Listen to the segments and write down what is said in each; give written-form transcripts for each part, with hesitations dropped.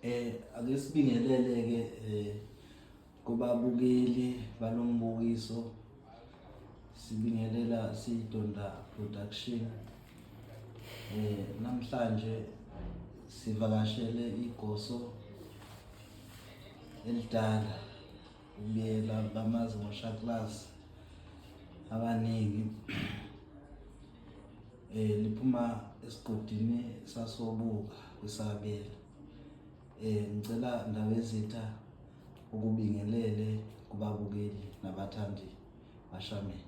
Ake sibingelele ke kubabukeli balombukiso, sibingelela siDonda Production. Namhlanje sivakashele igoso elidala ubiyela bamazi ngoShaklas abaningi, liphuma esigodini sasobuka kwisabelo. Ngicela Ndabezitha ukubingelele kubabukeli nabathandi bashameni.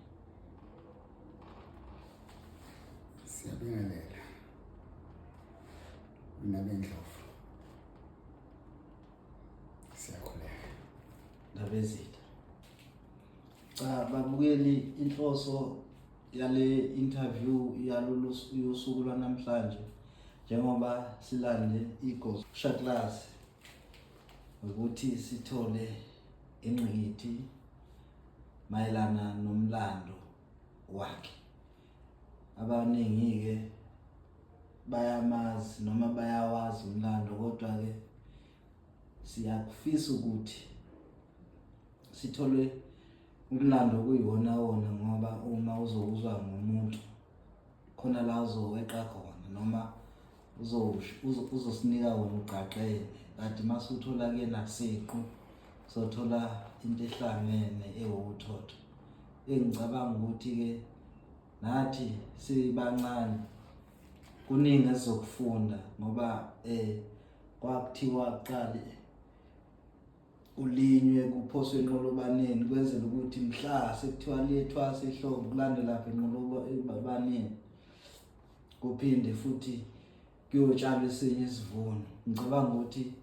Siyabingelela nabendlovu, siyakhuleka. Ndabezitha, cha babukeli, inhloso yale interview yalolu yosuku lwanamhlanje, njengoba silande igoso Shaklas, ukuthi sithole ingqikithi mayelana nomlando wakhe. Abaningi-ke bayamazi noma bayawazi umlando, kodwa-ke siyakufisa ukuthi sithole umlando okuyiwona wona, ngoba uma uzowuzwa ngomuntu khona la uzoweqa khona noma uzosinika wona ugqagqene, kanti uma suthola kuyena siqu sothola into ehlangene ewuthotho. Engicabanga ukuthi-ke nathi sibancane kuningi esizokufunda, ngoba kwakuthiwa kuqale kulinywe kuphoswe enqolobaneni, kwenzela ukuthi mhla sekuthiwa liyethwasa ihlobo kulande lapha enqolobaneni, kuphinde futhi kuyotshalwa esinye isivuno. Ngicabanga ukuthi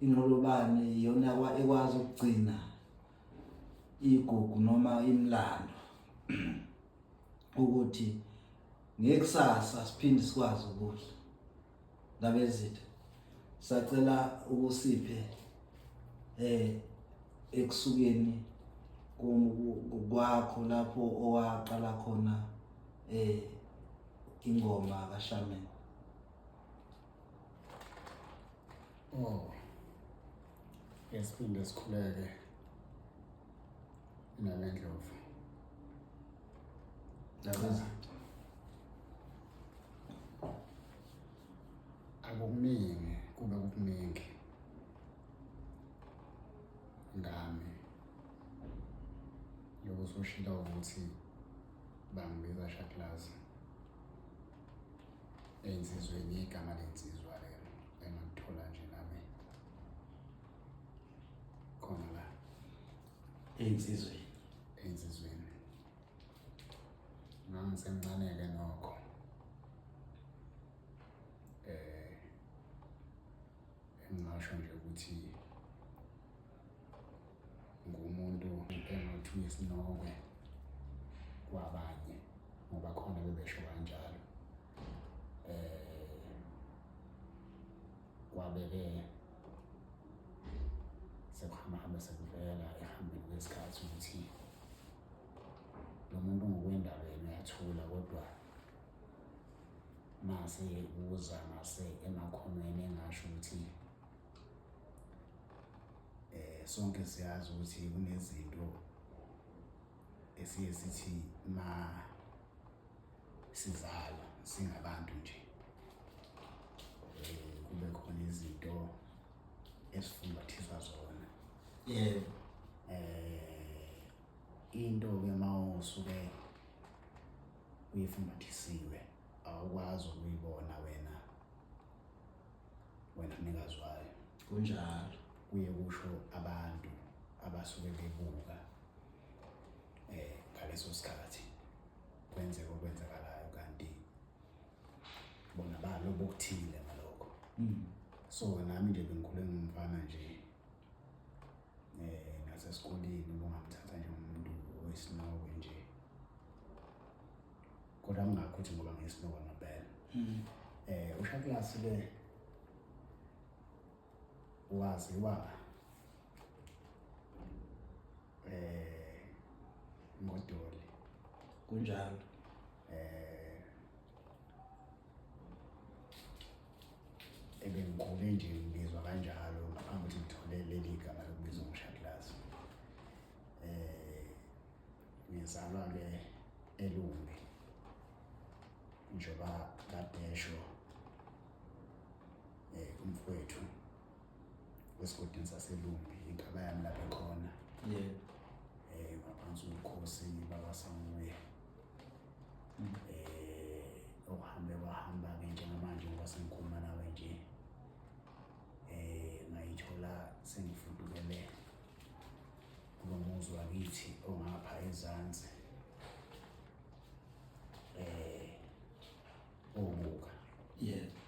inqolobane iyona ekwazi ukugcina igugu noma imilando ukuthi ngekusasa siphinde sikwazi ukudla. Ndabezitha, sacela ukusiphe ekusukeni kwakho lapho owaqala khona ingoma kaShaman. Oh. Esiphinde sikhuleke nabendlovu. Ndabezitha. Akukuningi, kube kukuningi ngami lokhu soshilo ukuthi bangibiza Shaklazi ensizweni, igama lensizwa lelo engalithola nje nami khona la Ey'nsizweni. Ey'nsizweni. Ngangisemncane-ke nokho, engingasho nje ukuthi ngumuntu engathi uyisinokwe kwabanye, ngoba khona bebesho kanjalo. Kwabe-ke sekuhamba hambe sekuvela ekuhambeni kwesikhathi ukuthi lo muntu ngokwendalo yena uyathula, kodwa mase kuza ngase emakhonweni engasho ukuthi sonke siyazi ukuthi kunezinto esiye sithi ma sizalwa singabantu nje, kube khona izinto esifumbathiswa zona. Yebo. Into ke mawusuke uyifumbathisiwe awukwazi ukuyibona wena mnikazi wayo. Kunjalo. Kuye kusho abantu abasuke bebuka ngaleso sikhathi kwenzeka okwenzakalayo, kanti bona balobo okuthile ngalokho. So nami nje bengikhule ngumfana nje, nasesikoleni ubungamthatha njengomuntu oyisinokwe nje, kodwa kungakho ukuthi ngoba ngiyisinokwe ngempela. UShaklasi ke waziwa ngoDoli. Kunjalo. Ebengikhule nje ngibizwa kanjalo. Ngizalwa-ke eLumbi njengoba kade esho umfowethu esigodini saseLumbi, inkaba yami lapho ekhona. Yebo. Ngaphansi ubukhosi bakwaSamuye. Okuhambe kwahamba-ke njengamanje ngoba sengikhuluma nawe nje, ngayithola sengifudukele kulo muzi wakithi ongapha ezansi, obuka. Yebo.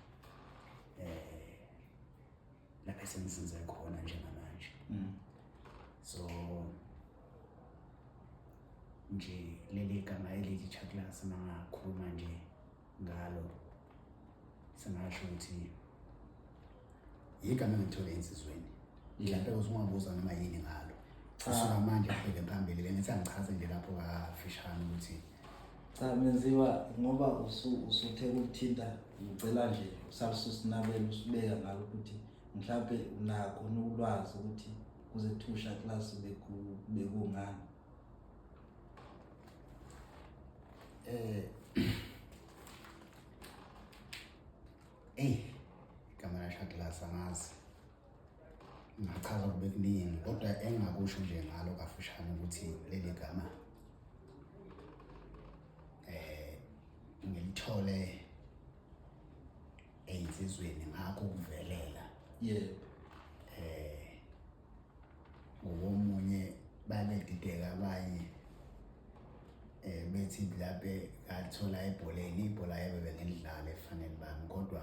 Lapho esengizinze khona njengamanje. So nje leli gama elithi Chaklas mangakhuluma nje ngalo sengasho ukuthi igama engilithole ensizweni. Mhlawumbe usungabuza noma yini ngalo. Kusuka manje kubheke phambili bengithi angichaze nje lapho kafishane ukuthi cha Menziwa, ngoba usuthe ukuthinta, ngicela nje usalususinabela usibeka ngalo ukuthi mhlawumbe unakho ulwazi ukuthi kuze kuthiwe uShaklas bekungani. Igama la Shaklas angazi. Ngingachaza kube kuningi kodwa engingakusho nje ngalo kafushane ukuthi leli gama ngilithole ey'nsizweni ngakho ukuvelela. Yebo. Ngokomunye babedideka abanye bethi mhlampe ngathola ebholeni, ibhola yebo bengilidlala ebufaneni bami kodwa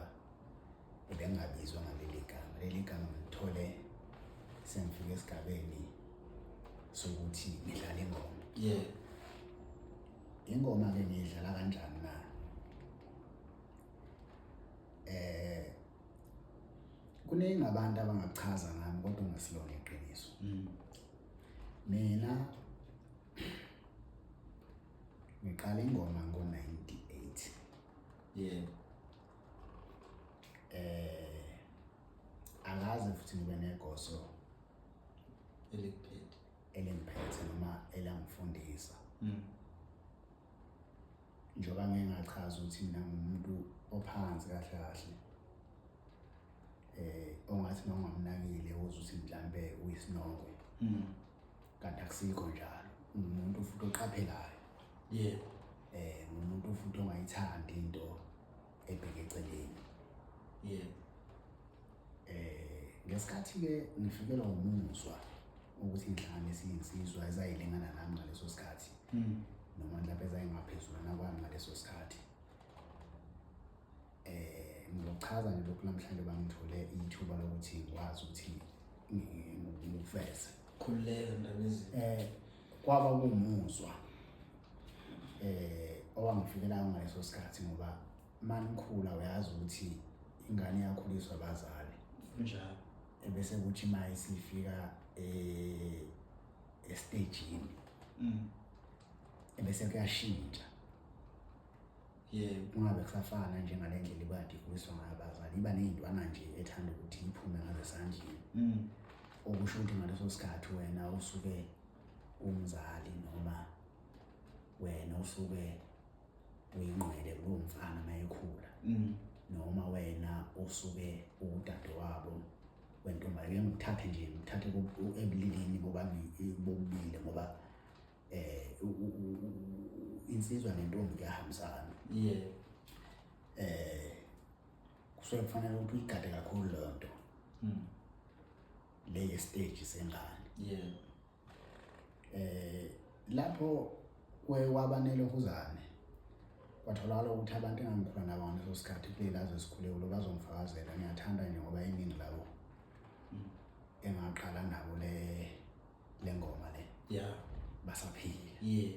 bengingabizwa ngaleli gama. Leli gama ngilithole sengifike esigabeni sokuthi ngidlala ingoma. Yebo. Ingoma-ke ngiyidlala kanjani na? Kuningi abantu abangakuchaza ngami kodwa ungasilona iqiniso. Mina ngiqala ingoma ngo-98. Yebo. Akaze futhi ngibe negoso elikuphethe elingiphethe noma elangifundisa. Njengoba ngike ngachaza ukuthi mina ngumuntu ophansi kahle kahle, ongathi uma ungamnakile uzwe ukuthi mhlampe uyisinokwe. Kanti akusikho njalo. Ngumuntu futhi oqaphelayo. Yebo. Ngumuntu futhi ongayithandi into ebheke eceleni. Yebo. Ngesikhathi-ke ngifikelwa umuzwa ukuthi ngihlanganise iy'nsizwa ezayilingana nami ngaleso sikhathi. Noma mhlawumbe ezayingaphezulwana kwami ngaleso sikhathi. Ngizochaza nje lokhu namhlanje bangithole ithuba lokuthi ngikwazi ukuthi ngikuveze. Khululeka Ndabezitha. Kwaba kuwumuzwa owangifikelayo ngaleso sikhathi ngoba uma nikhula uyazi ukuthi ingane iyakhuliswa abazali. Kunjalo. Ebese kuthi uma isifika estejini. Ebese kuyashintsha. Yebo. Kungabe kusafana njengale ndlela ibade ikhuliswa ngayo abazali, iba ney'ntwana nje ethanda ukuthi iphume ngazesandleni. Okusho ukuthi ngaleso sikhathi wena usuke umzali noma wena usuke uyingqwele kulowo mfana uma ekhula. Noma wena usuke udadewabo wentombazane. Ake ngikuthathe nje, ngikuthathe ebulilini bobabili ngoba insizwa nentombi kuyahambisana. Yebo. Kusuke kufanele ukuthi uyigade kakhulu leyo nto. Le ye-stage sengane. Yebo. Lapho kwabanelohuzane kwatholakala ukuthi abantu engangikhula nabo ngaleso sikhathi kuleli zwe esikhule kulo bazongifakazela. Ngiyathanda nje ngoba iningi labo engaqala nabo le ngoma le. Basaphila. Yeah.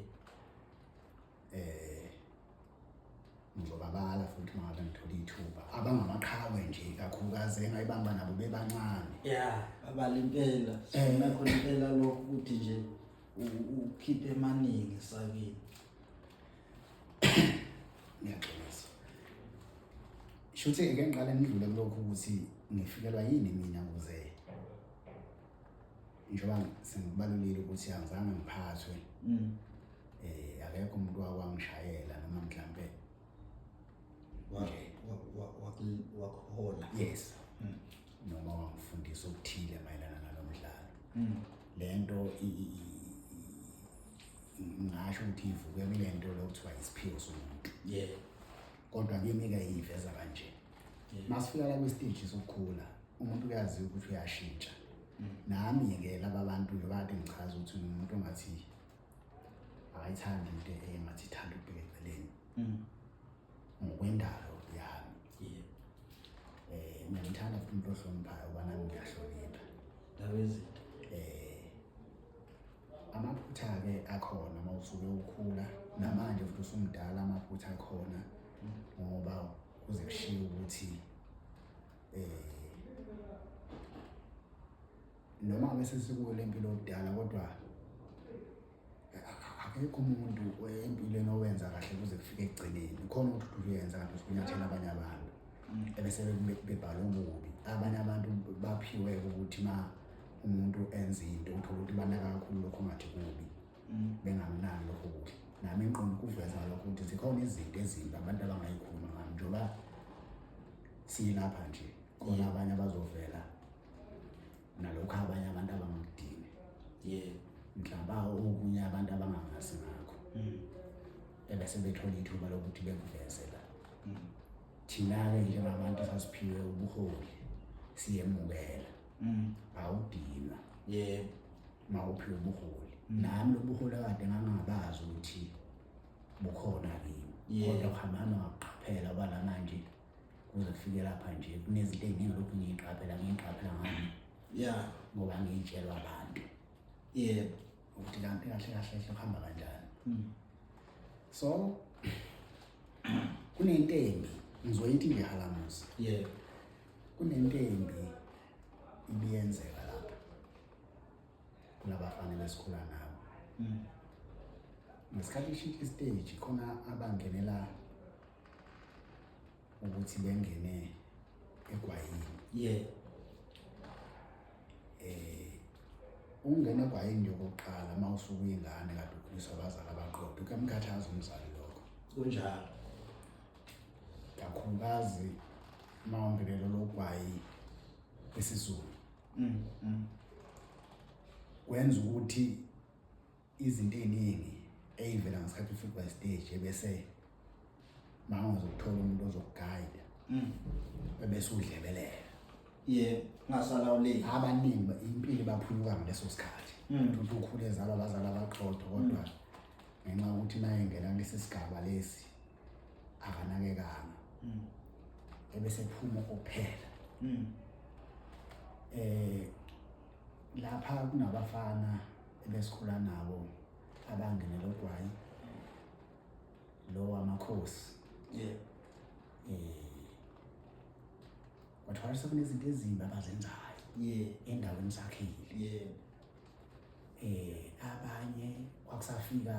Ngizobabala futhi uma ngabe ngithola ithuba. Abangamaqhawe nje kakhulukazi engayibamba nabo bebancane. Yeah, babala impela. Sifuna khona impela lokho ukuthi nje ukhiphe emaningi esakini. Ngiyaxolisa. Shuthi ngeke ngiqale ngidlule kulokhu ukuthi ngifikelwa yini mina ukuze njengoba sengikubalulile ukuthi angizange ngiphathwe. Akekho umuntu owangishayela noma mhlampe wakuhola. Yes. Noma wangifundisa okuthile mayelana nalo mdlalo. Lento ngasho ukuthi ivuke kule nto lokuthiwa isiphiwo somuntu. Kodwa kimi-ke iyiveza kanje. Masifika la kwi-stage sokukhula, umuntu uyaziwa ukuthi uyashintsha. Nami-ke laba bantu nje kade ngichaza ukuthi ngiwumuntu ongathi akayithandi into engathi ithanda ukubheka eceleni. Ngokwendalo yami. Ngiyamthanda futhi umuntu ohloniphayo ngoba nami ngiyahlonipha. Ndaba ezinto. Amaphutha-ke akhona uma usuke ukhula, namanje futhi usumdala amaphutha akhona ngoba kuze kushiwo ukuthi noma ngabe sesikuyo le mpilo yobudala kodwa akekho umuntu empilweni owenza kahle kuze kufike ekugcineni. Khona ukuthi uyenza kanti usunyathela abanye abantu ebese bebhala okubi. Abanye abantu baphiwe ukuthi ma umuntu enza into uthola ukuthi banaka kakhulu lokho ongathi kubi, bengakunaki lokho kuhle. Nami ngiqonda ukuveza lokho ukuthi zikhona izinto ezimbi abantu abangayikhuluma ngami njengoba siyilapha nje, khona abanye abazovela nalokho abanye abantu abangakudingi. Mhlawumbe okunye abantu abangangazi ngakho. Ebese bethola ithuba lokuthi bekuveze la. Thina-ke njengabantu esasiphiwe ubuholi siyemukela. Awudinwa. Mawuphiwe ubuholi. Nami lo buholi kade ngangingabazi ukuthi bukhona kimi. Kodwa kuhamba hamba ngakuqaphela kwala manje kuze kufike lapha nje kunezinto ey'ningi lokhu ngiyiqaphela ngami. Ngoba ngiyitshelwa abantu. Ukuthi kanti kahle kahle kahle kuhamba kanjani. So kunento embi, ngizoyithi nje halamuzi. Kunento embi ibiyenzeka lapha kulabafana besikhula nabo. Ngesikhathi ishintsha istage khona abangenela ukuthi bengene egwayini. Ukungena egwayini nje okokuqala uma usuke uyingane kade ukhuliswa abazali abaqotho, kuyamkhathaza umzali lokho. Kunjalo. Kakhulukazi uma ungenela lo gwayi wesiZulu. Kwenza ukuthi izinto ey'ningi ey'vela ngesikhathi ufika kwa-stage ebese uma ungazokuthola umuntu ozokugayida, ebese udlebelela. Ungasalawuleki. Abaningi impilo baphunyuka ngaleso sikhathi. Uthi ukhule ezalwa abazali abaqotho kodwa ngenxa yokuthi naye engena kulesi sigaba lesi akanakekanga. Ebese ephuma kuphela. Lapha kunabafana ebesikhula nabo abangenela ugwayi lo wamakhosi. Kwathiwa sekunezinto ezimbi abazenzayo. Endaweni sakhile. Abanye kwakusafika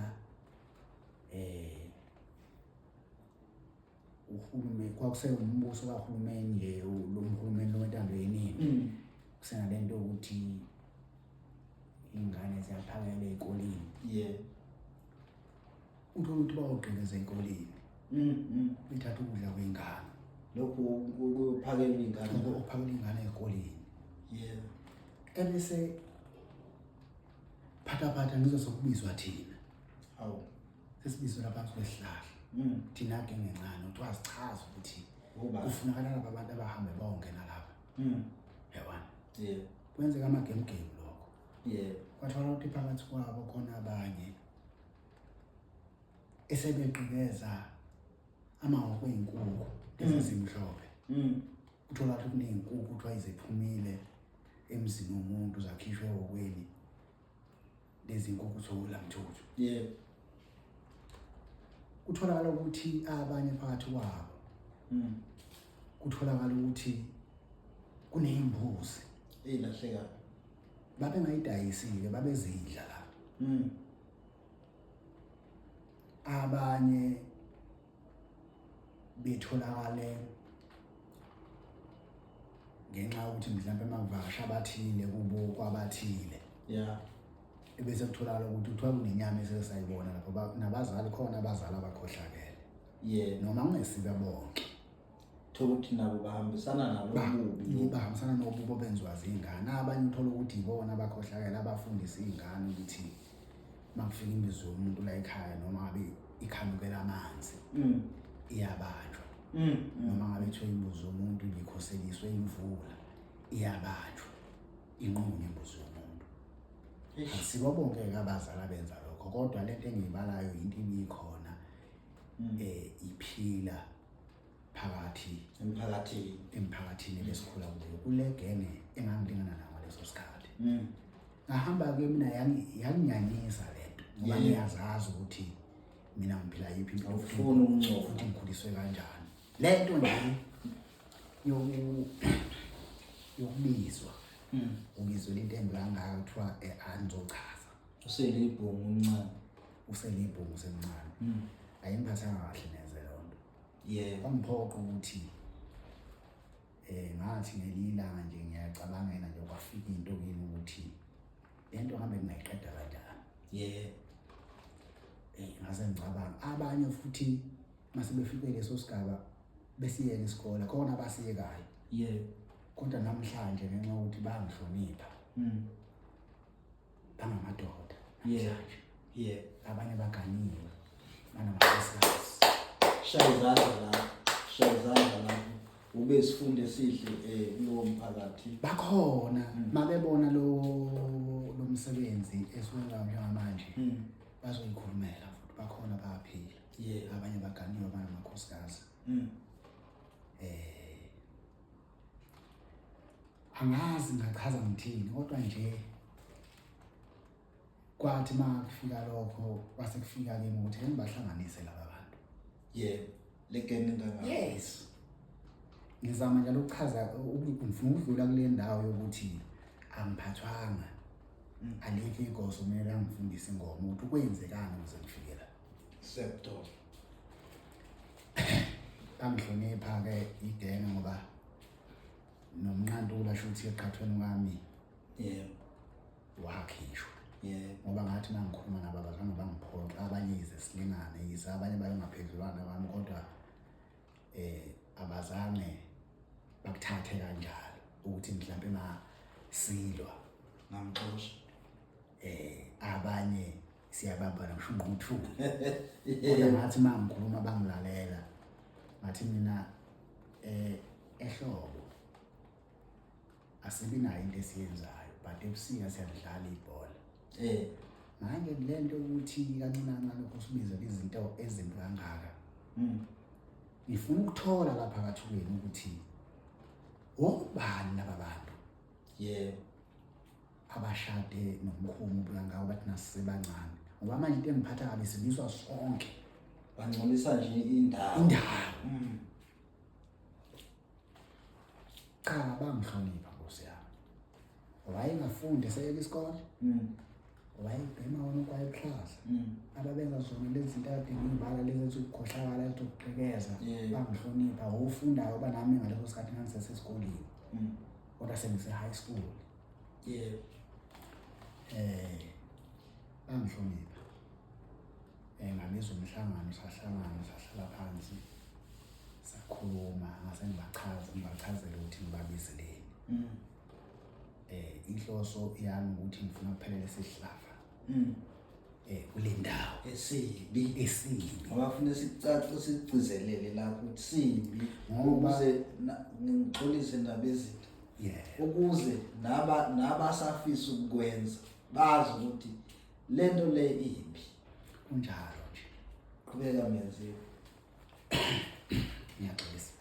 uhulumeni, kwakusewumbuso kahulumeni nje, lo mhulumeni lo wentando yeningi. Kusenalento ukuthi ingane ziyaphakela ey'koleni. Uthole ukuthi bayogqekeza ey'koleni. Bethatha ukudla kwey'ngane. Lokhu kuphakela iy'ngane. Lokhu okuphakela iy'ngane ey'koleni. Ebese phathaphatha ngizwe sokubizwa thina. Hawu. Sesibizwe lapha phansi kwesihlahla. Thina ke ngencane uthi wazichaza ukuthi kufunakala laba abantu abahambe bayongena lapha. Yabona? Kwenzeka ama game game lokho. Kwathola ukuthi phakathi kwabo khona abanye esebegqekeza amahhoko ey'nkukhu lezi ezimhlophe. Uthola ukuthi kuney'nkukhu kuthiwa iziphumile emzini womuntu zakhishwa ehhokweni. Lezi nkukhu thola mthuthu. Kutholakala ukuthi abanye phakathi kwabo. Kutholakala ukuthi kuney'mbuzi. Ey'lahlekayo. Babengayidayisi-ke, babezidla la. Abanye betholakale ngenxa yokuthi mhlawumbe amavakasha abathile kubo kwabathile. Ebese kutholakala ukuthi kuthiwa kunenyama esesayibona lapho nabazali khona abazali abakhohlakele. Noma kungesibe bonke. Thola ukuthi nabo bahambisana nalo bubi. Bahambisana nobubi obenziwa zingane. Abanye uthola ukuthi ibona abakhohlakele abafundisa izingane ukuthi makufika imbizo yomuntu la ekhaya noma ngabe ikhamukela amanzi. Iyabanjwa. Noma ngabe kuthiwa imbuzi yomuntu ikhoseliswe imvula iyabanjwa. Inqunywe imbuzi yomuntu. Akusibo bonke-ke abazali abenza lokho, kodwa lento engiyibalayo into ibikhona iphila phakathi emphakathini ebesikhula kuyo kule genge engangilingana nayo ngaleso sikhathi. Ngahamba-ke mina yanginyanyisa lento ngoba ngiyazazi ukuthi mina ngiphila yiphi impilo Awufuni ukungcola. futhi ngikhuliswe kanjani. Lento nje yokubizwa ubizwe into embi kangaka kuthiwa angizochaza. Uselibhungu umncane. Uselibhungu usemncane. Ayingiphathanga kahle neze leyo nto. Kwangiphoqa ukuthi ngathi ngelinye ilanga nje ngiyacabangela nje kwafika into kimi ukuthi lento ngabe ngingayiqeda kanjani. Ngase ngicabanga abanye futhi mase befike leso sigaba besiyeka isikole khona abasiyekayo. Kodwa namhlanje ngenxa yokuthi bayangihlonipha. Bangamadoda namhlanje. Abanye baganiwe banamakhosikazi. Shaya izandla lapho. Shaya izandla lapho. Ube isifundo esihle kulowo mphakathi. Bakhona mabebona lo msebenzi esiwenzayo njengamanje. Bazoyikhulumela futhi bakhona bayaphila. Abanye baganiwe banamakhosikazi. Angazi ngachaza ngithini kodwa nje kwathi makufika lokho kwase kufika kimi ukuthi engibahlanganise laba bantu. Le genge ngangaka. Yes. Ngizama njalo ukuchaza ngifuna ukudlula kule ndawo yokuthi angiphathwanga. Alikho igoso kumele angifundise ingoma ukuthi kwenzekani ukuze ngifike la. Septo. Bangihlonipha ke igenge ngoba nomnqantula shuthi eqhathweni kwami. Wakhishwa. Ngoba ngathi mangikhuluma nabo abazange bangiphoxe, abanye yize silingane, yize abanye babengaphezulwana kwami kodwa abazange bakuthathe kanjalo ukuthi mhlambe masilwa ngamxosha. Abanye siyabamba ngisho ungquthulo. Kodwa ngathi mangikhuluma bangilalela. Ngathi mina ehlobo asibi nayo into esiyenzayo but ebusika siyadlala ibhola. Manje lento ukuthi kancane kancane lokho sibize izinto ezimbi kangaka. Ngifuna ukuthola lapha phakathi kwenu ukuthi obani laba bantu. Abashade nomkhumu kangaka bathi nasisebancane. Ngoba manje into engiphatha kabi sibizwa sonke. Bangcolisa nje indawo. Indawo. Cha bangihlonipha Nkosi yami. Wayengafundi eseyeka isikole. Wayebhema wona okwayehlaza. Ababenza zona lezi zinto kade ngiyibala lezi ezokukhohlakala ezokugqekeza. Bangihlonipha. Ufundayo uba nami ngaleso sikhathi ngangisesesikoleni. Kodwa sengise high school. Bangihlonipha. Ngabizwa umhlangano, sahlangana, sahlala phansi. Sakhuluma, ngase ngibachazele ukuthi ngibabizeleni. Inhloso yami ukuthi ngifuna kuphelele isihlava. Kule ndawo Esibi. Esibi. Ngoba funa sicace sigcizelele lapho ukuthi sibi. Ngoba ukuze ngixolise Ndabezitha. Ukuze nabasafisa ukwenza bazi ukuthi lento le imbi. Kunjalo nje. Qhubeka Menziwa. Ngiyaxolisa.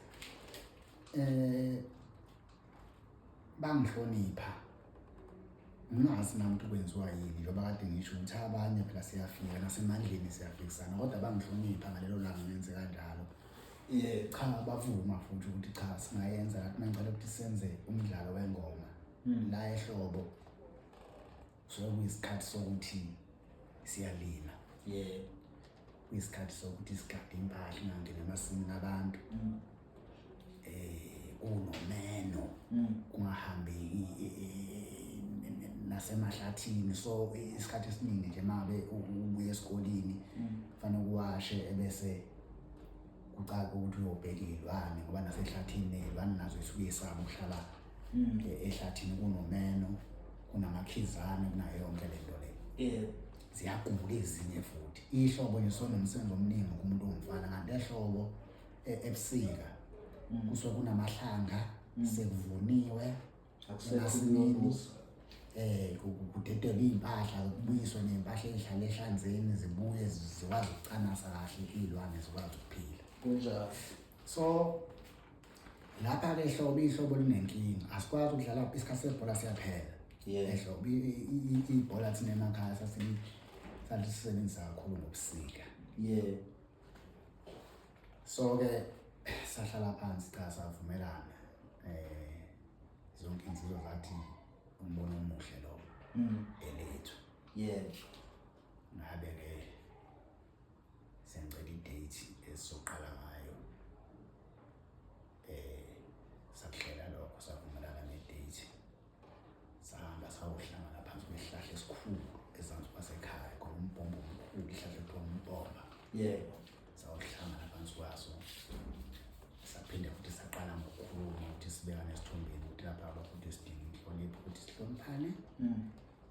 Bangihlonipha. Ngingazi nami ukuthi kwenziwa yini njengoba kade ngisho ukuthi abanye phela siyafika nasemandleni siyafikisana kodwa bangihlonipha ngalelo langa ngenze kanjalo. Cha bavuma futhi ukuthi cha singayenza ngathi mangicela ukuthi senze umdlalo wengoma. La ehlobo so kuyisikhathi sokuthi siyalima. Kuyisikhathi sokuthi sigade impahla ingangeni emasimini abantu. Kunomeno. Kungahambeki Nasemahlathini, so isikhathi esiningi nje mangabe ubuya esikoleni kufanele uwashe, ebese kucaca ukuthi uyobheka iy'lwane, ngoba nasehlathini ney'lwane nazo isuke isaba ukuhlala ehlathini, kunomeno, kunamakhizane, kunayo yonke le nto le. Ziyagula ezinye futhi. Ihlobo nje sonomsebenzi omningi kumuntu owumfana, kanti ehlobo ebusika kusuke kunamahlanga, sekuvuniwe emasimini, kudedelwa iy'mpahla, kubuyiswe ney'mpahla ey'hlala ehlanzeni, zibuye zikwazi ukucanasa kahle, iy'lwane zikwazi ukuphila. Kunjalo. So lapha-ke ehlobo, ihlobo linenkinga, asikwazi ukudlala, isikhathi sebhola siyaphela. Ehlobo ibhola thina emakhaya salisebenzisa kakhulu ngobusika. So-ke sahlala phansi, cha, savumelana, zonke insizwa zathi umbono omuhle lo, elethu. Ngabe-ke sengicela i-date esizoqala ngayo, sakuhlela lokho, savumelana ne-date, sahamba sayohlangana phansi kwesihlahla esikhulu ezansi kwasekhaya, khona umbhombo omkhulu, isihlahla ekuthiwa umbhomba. Sayohlangana phansi kwaso, saphinde futhi saqala ngokukhuluma ukuthi sibekane esithombeni ukuthi lapha abafundi sidinga inhlonipho, ukuthi sihloniphane,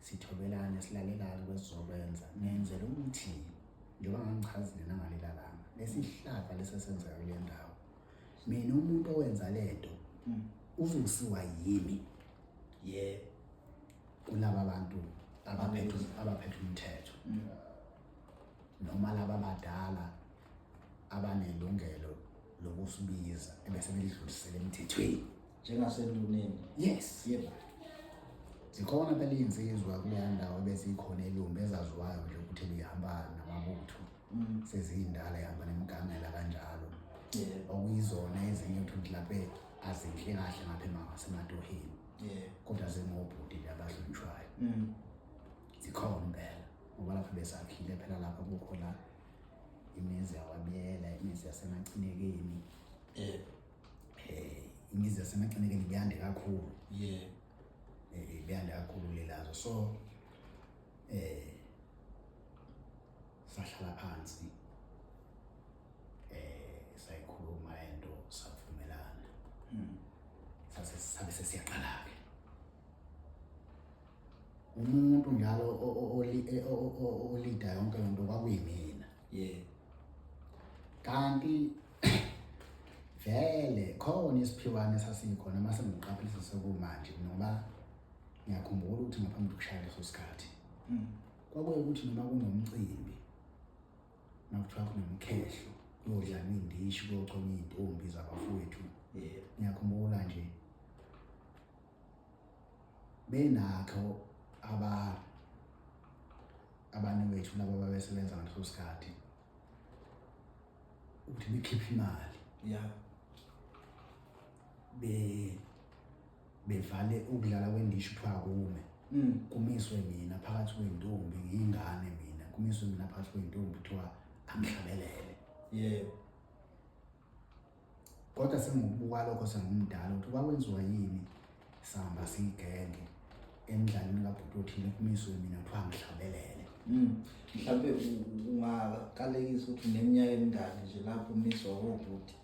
sithobelane, silalelane kwesizokwenza, ngenzela ukuthi njengoba ngangichazile nangalela langa lesi sihlava lesesenzeka kule ndawo, mina umuntu owenza lento uzosiwa yimi kulaba bantu abaphethe umthetho, noma laba abadala abanelungelo lokusibiza ebese belidlulisela emthethweni. Njengasenduneni. Yes. Zikhona phela iy'nsizwa kuleya ndawo ebezikhona elumbi, ezaziwayo nje ukuthi bihamba namabutho, seziyindala, ihamba nemigangela kanjalo, okuyizona ezinye ukuthi mhlawumbe azinhle kahle ngapha ngasematoheni, kodwa zingobhuti nje abahlonishwayo. Zikhona impela, ngoba lapho besakhile phela, lapho kukhona imizi yakwaBiyela, imizi yaseMacinekeni, imizi yaseMacinekeni ibiyande kakhulu. Ibiyande kakhulu lelazo. So sahlala phansi, sayikhuluma lento, savumelana, sase sabe sesiyaqala ke. Umuntu njalo olida yonke lento kwakuyimina. Kanti vele khona isiphiwane sasikhona mase ngiqaphelisa sekumanje, ngoba ngiyakhumbula ukuthi ngaphambi kokushaya leso sikhathi kwakuye ukuthi noma kunomcimbi, makuthiwa kunomkhehlo, kuyodlalwa indishi, kuyochonywa iy'ntombi zabafowethu, ngiyakhumbula nje benakho abanewethu laba ababesebenza ngaleso sikhathi ukuthi bekhiphe imali, bevale ukudlala kwendishi, kuthiwa kume, kumiswe mina phakathi kwey'ntombi, ngiyingane mina, kumiswe mina phakathi kwey'ntombi, kuthiwa angihlabelele. Kodwa sengokubuka lokho sengumdala ukuthi kwakwenziwa yini, sihamba siyigenge emdlalweni kabhuti othile, kumiswe mina, kuthiwa ngihlabelele. Mhlawumbe ungakalekisa ukuthi uneminyaka emingaki nje lapho umiswa wobhuti,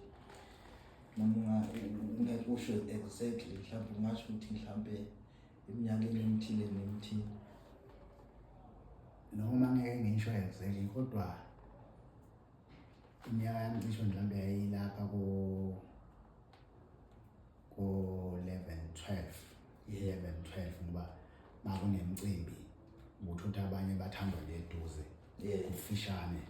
noma ungeke usho exactly, mhlawumbe ungasho ukuthi mhlawumbe eminyakeni emithile nemithile. Noma ngeke ngisho exactly, kodwa iminyaka yami cishe mhlawumbe yayilapha ko 11 12, 11 12, ngoba makunemicimbi ukuthi uthi abanye bathandwa nje eduze, kufishane,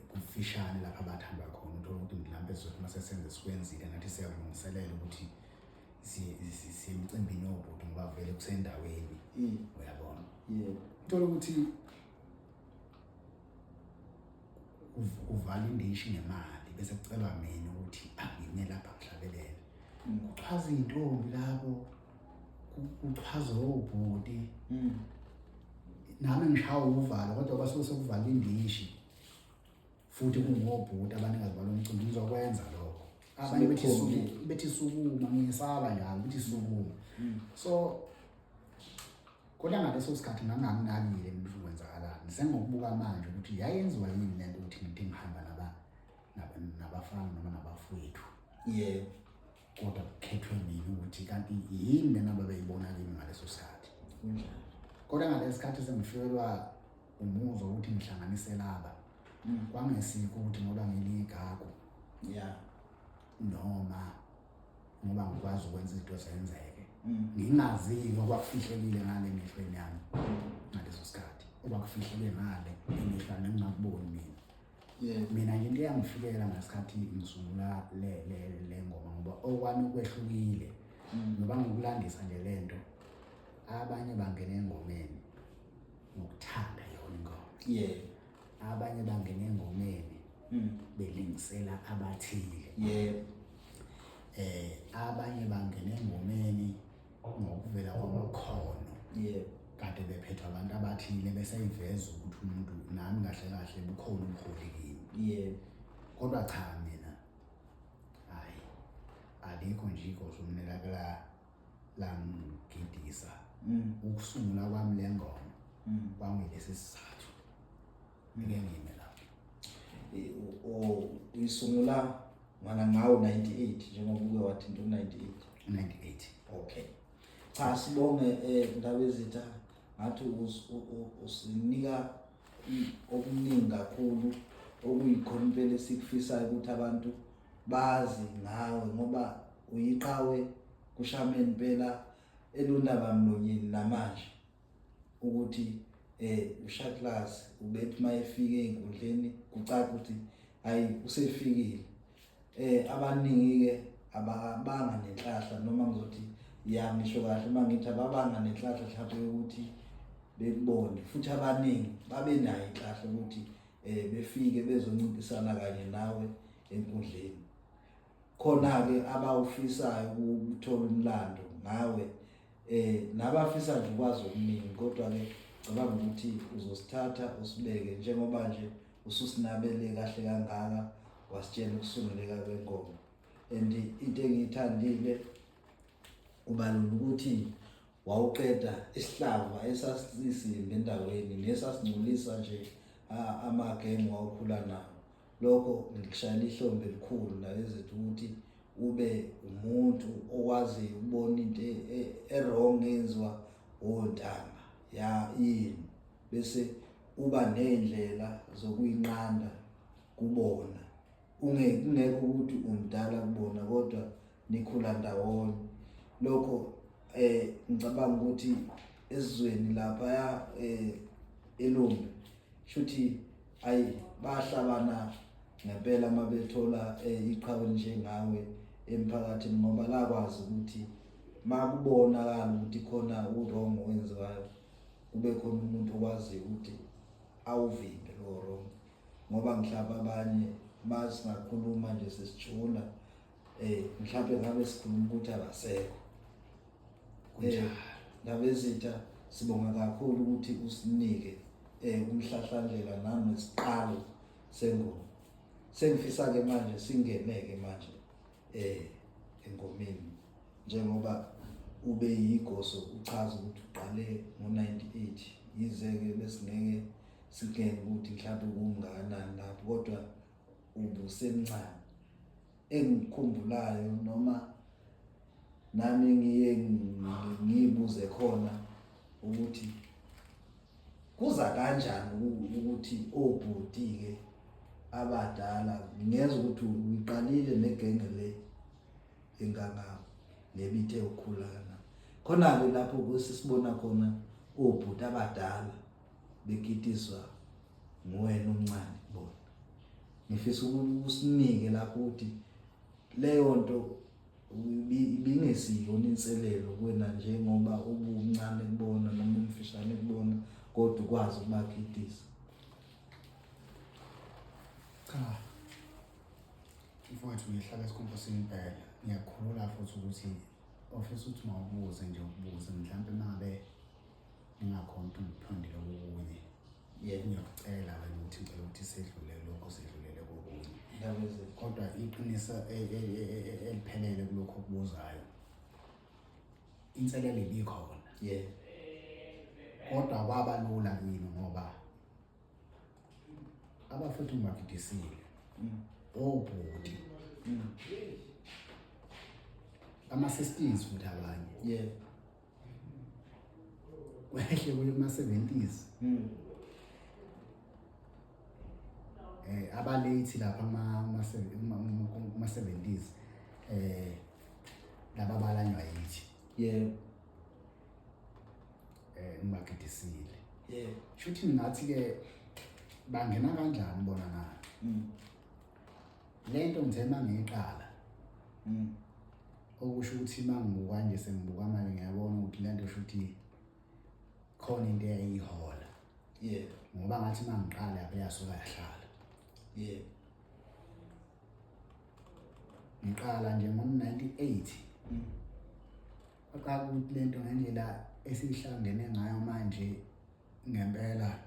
kufishane lapha abathandwa khona, uthola ukuthi mhlawumbe sizothi mase senze sikwenzile nathi siyakulungiselela ukuthi siye emcimbini wobhuti, ngoba vele kusendaweni, uyabona. Uthola ukuthi uvala indishi ngemali, bese kucelwa mina ukuthi angime lapha ngihlabelele, kuchwaza iy'ntombi lapho, kuchwaza obhuti, nami ngishawa uvalo, kodwa kwasuke sekuvala indishi futhi kungobhuti abanikazi balo mcimbi, ngizokwenza lokho. Abanye bethi bethi sukuma, ngiyesaba njalo, bethi sukuma. So Kodwa ngaleso sikhathi ngangingakunakile mina ukuthi kwenzakalani. Sengokubuka manje ukuthi yayenziwa yini lento ukuthi ngithi ngihamba nabafana noma nabafowethu. Yebo. Kodwa kukhethwe mina ukuthi kanti yini lena ababeyibona kimi ngaleso sikhathi. Kunjalo. Kodwa ngalesi sikhathi sengifikelwa umuzwa ukuthi ngihlanganise laba. Kwangesikho ukuthi ngoba ngiligagu. Yeah. Noma ngoba ngikwazi ukwenza izinto zenzeke. Ngingazi-ke okwakufihlekile ngale emehlweni yami ngaleso sikhathi, okwakufihleke ngale emehlweni engingakuboni mina. Mina nje into eyangifikela ngesikhathi ngisungula le ngoma, ngoba okwami kwehlukile. Ngoba ngikulandisa nje le nto, abanye bangena engomeni ngokuthanda yona ingoma. Abanye bangena engomeni belingisela abathile. Abanye bangena engomeni ngokuvela kwamakhono. Kade bephethwe abantu abathile bese iveza ukuthi umuntu nami kahle kahle bukhona ubuholi kimi. Kodwa cha mina hayi alikho nje igoso mina langigidisa. Ukusungula kwami le ngoma kwangilesi sizathu. Ngike ngime lapho. Uyisungula ngana ngawo 98 njengoba uke wathi into 98. 98. Okay. Cha sibonge Ndabezitha, ngathi usinika okuningi kakhulu okuyikhona impela esikufisayo ukuthi abantu bazi ngawe, ngoba uyiqhawe kuShameni impela elundaba mlonyeni namanje ukuthi uShaklas ubethi mayefika einkundleni kucaca ukuthi hayi usefikile. Abaningi ke ababanga nenhlahla, noma ngizothi ya ngisho kahle mangithi ababanga nenhlahla mhlawumbe ukuthi bekubone, futhi abaningi babe nayo inhlahla ukuthi befike bezoncintisana kanye nawe enkundleni. Khona ke abawufisayo ukuthola umlando ngawe, nabafisa nje ukwazi okuningi, kodwa ke cabanga ukuthi uzosithatha usibeke njengoba nje ususinabele kahle kangaka wasitshela ukusunguleka kwengoma. And into engiyithandile ubalula ukuthi wawuqeda isihlava esasisimbi endaweni nesasingcolisa nje amagenge wawukhula nawo. Lokho ngikushayela ihlombe elikhulu Ndabezethu ukuthi ube umuntu okwaziyo ukubona into e-wrong eyenziwa ontanga ya yini, bese uba nendlela zokuyinqanda kubona. Kungekho ukuthi umdala kubona kodwa nikhula ndawonye. Lokho ngicabanga ukuthi esizweni lapha eLumbi shuthi ayi bahlabana ngempela mabethola iqhawe njengawe emphakathini, ngoba lakwazi ukuthi makubonakala ukuthi khona u-wrong owenziwayo kube khona umuntu okwaziyo ukuthi awuvimbe lo wrong. Ngoba mhlawumbe abanye masingakhuluma nje sesijula mhlawumbe ngabe sikhuluma ukuthi abasekho. Ndabezitha sibonga kakhulu ukuthi usinike umhlahlandlela nanesiqalo sengoma. Sengifisa ke manje singeneke manje engomeni, njengoba ube yigoso uchaza ukuthi uqale ngo-98, yize ke besingeke singene ukuthi mhlawumbe kungakanani lapho, kodwa ubusemncane. Engikukhumbulayo noma nami ngiye ngibuze khona ukuthi kuza kanjani ukuthi obhuti ke abadala, ngiyezwa ukuthi uyiqalile negenge le engangawo nebithe ukukhulana khona ke lapho kusisibona khona obhuti abadala begidiswa nguwena omncane kubona. Ngifisa ukusinike lapho ukuthi leyo nto ibingesiyona inselelo kuwena njengoba ubumncane kubona noma umfishane kubona, kodwa ukwazi ukubagidisa. Cha mfowethu, ngihlala esikhumbuzo impela. Ngiyakhulula futhi ukuthi ofisa ukuthi mawubuze nje ukubuze mhlawumbe mangabe ngingakhona ukuthi ngiphendule kokunye. Ngiyakucela wena ukuthi ngicela ukuthi sedlule lokho, sedlulele kokunye. Kodwa iqiniso eliphelele kulokho okubuzayo, inselelo ibikhona. Kodwa kwaba lula kimi ngoba abafethu ngibagidisile. Obhuti. Ama-sisters futhi abanye. Kwehle kuye kuma-70s. Abalate lapha kuma 70s laba balanywa yithi. Ngibagidisile. Shuthi ngathi ke bangena kanjani bona na? Lento ngithe mangiyiqala. Okusho ukuthi mangibuka nje sengibuka manje ngiyabona ukuthi lento shuthi khona into eyayihola. Ngoba ngathi mangiqala yabe yasuka yahlala. Ngiqala nje ngo-98. Kwaqala ukuthi lento ngendlela esihlangene ngayo manje ngempela.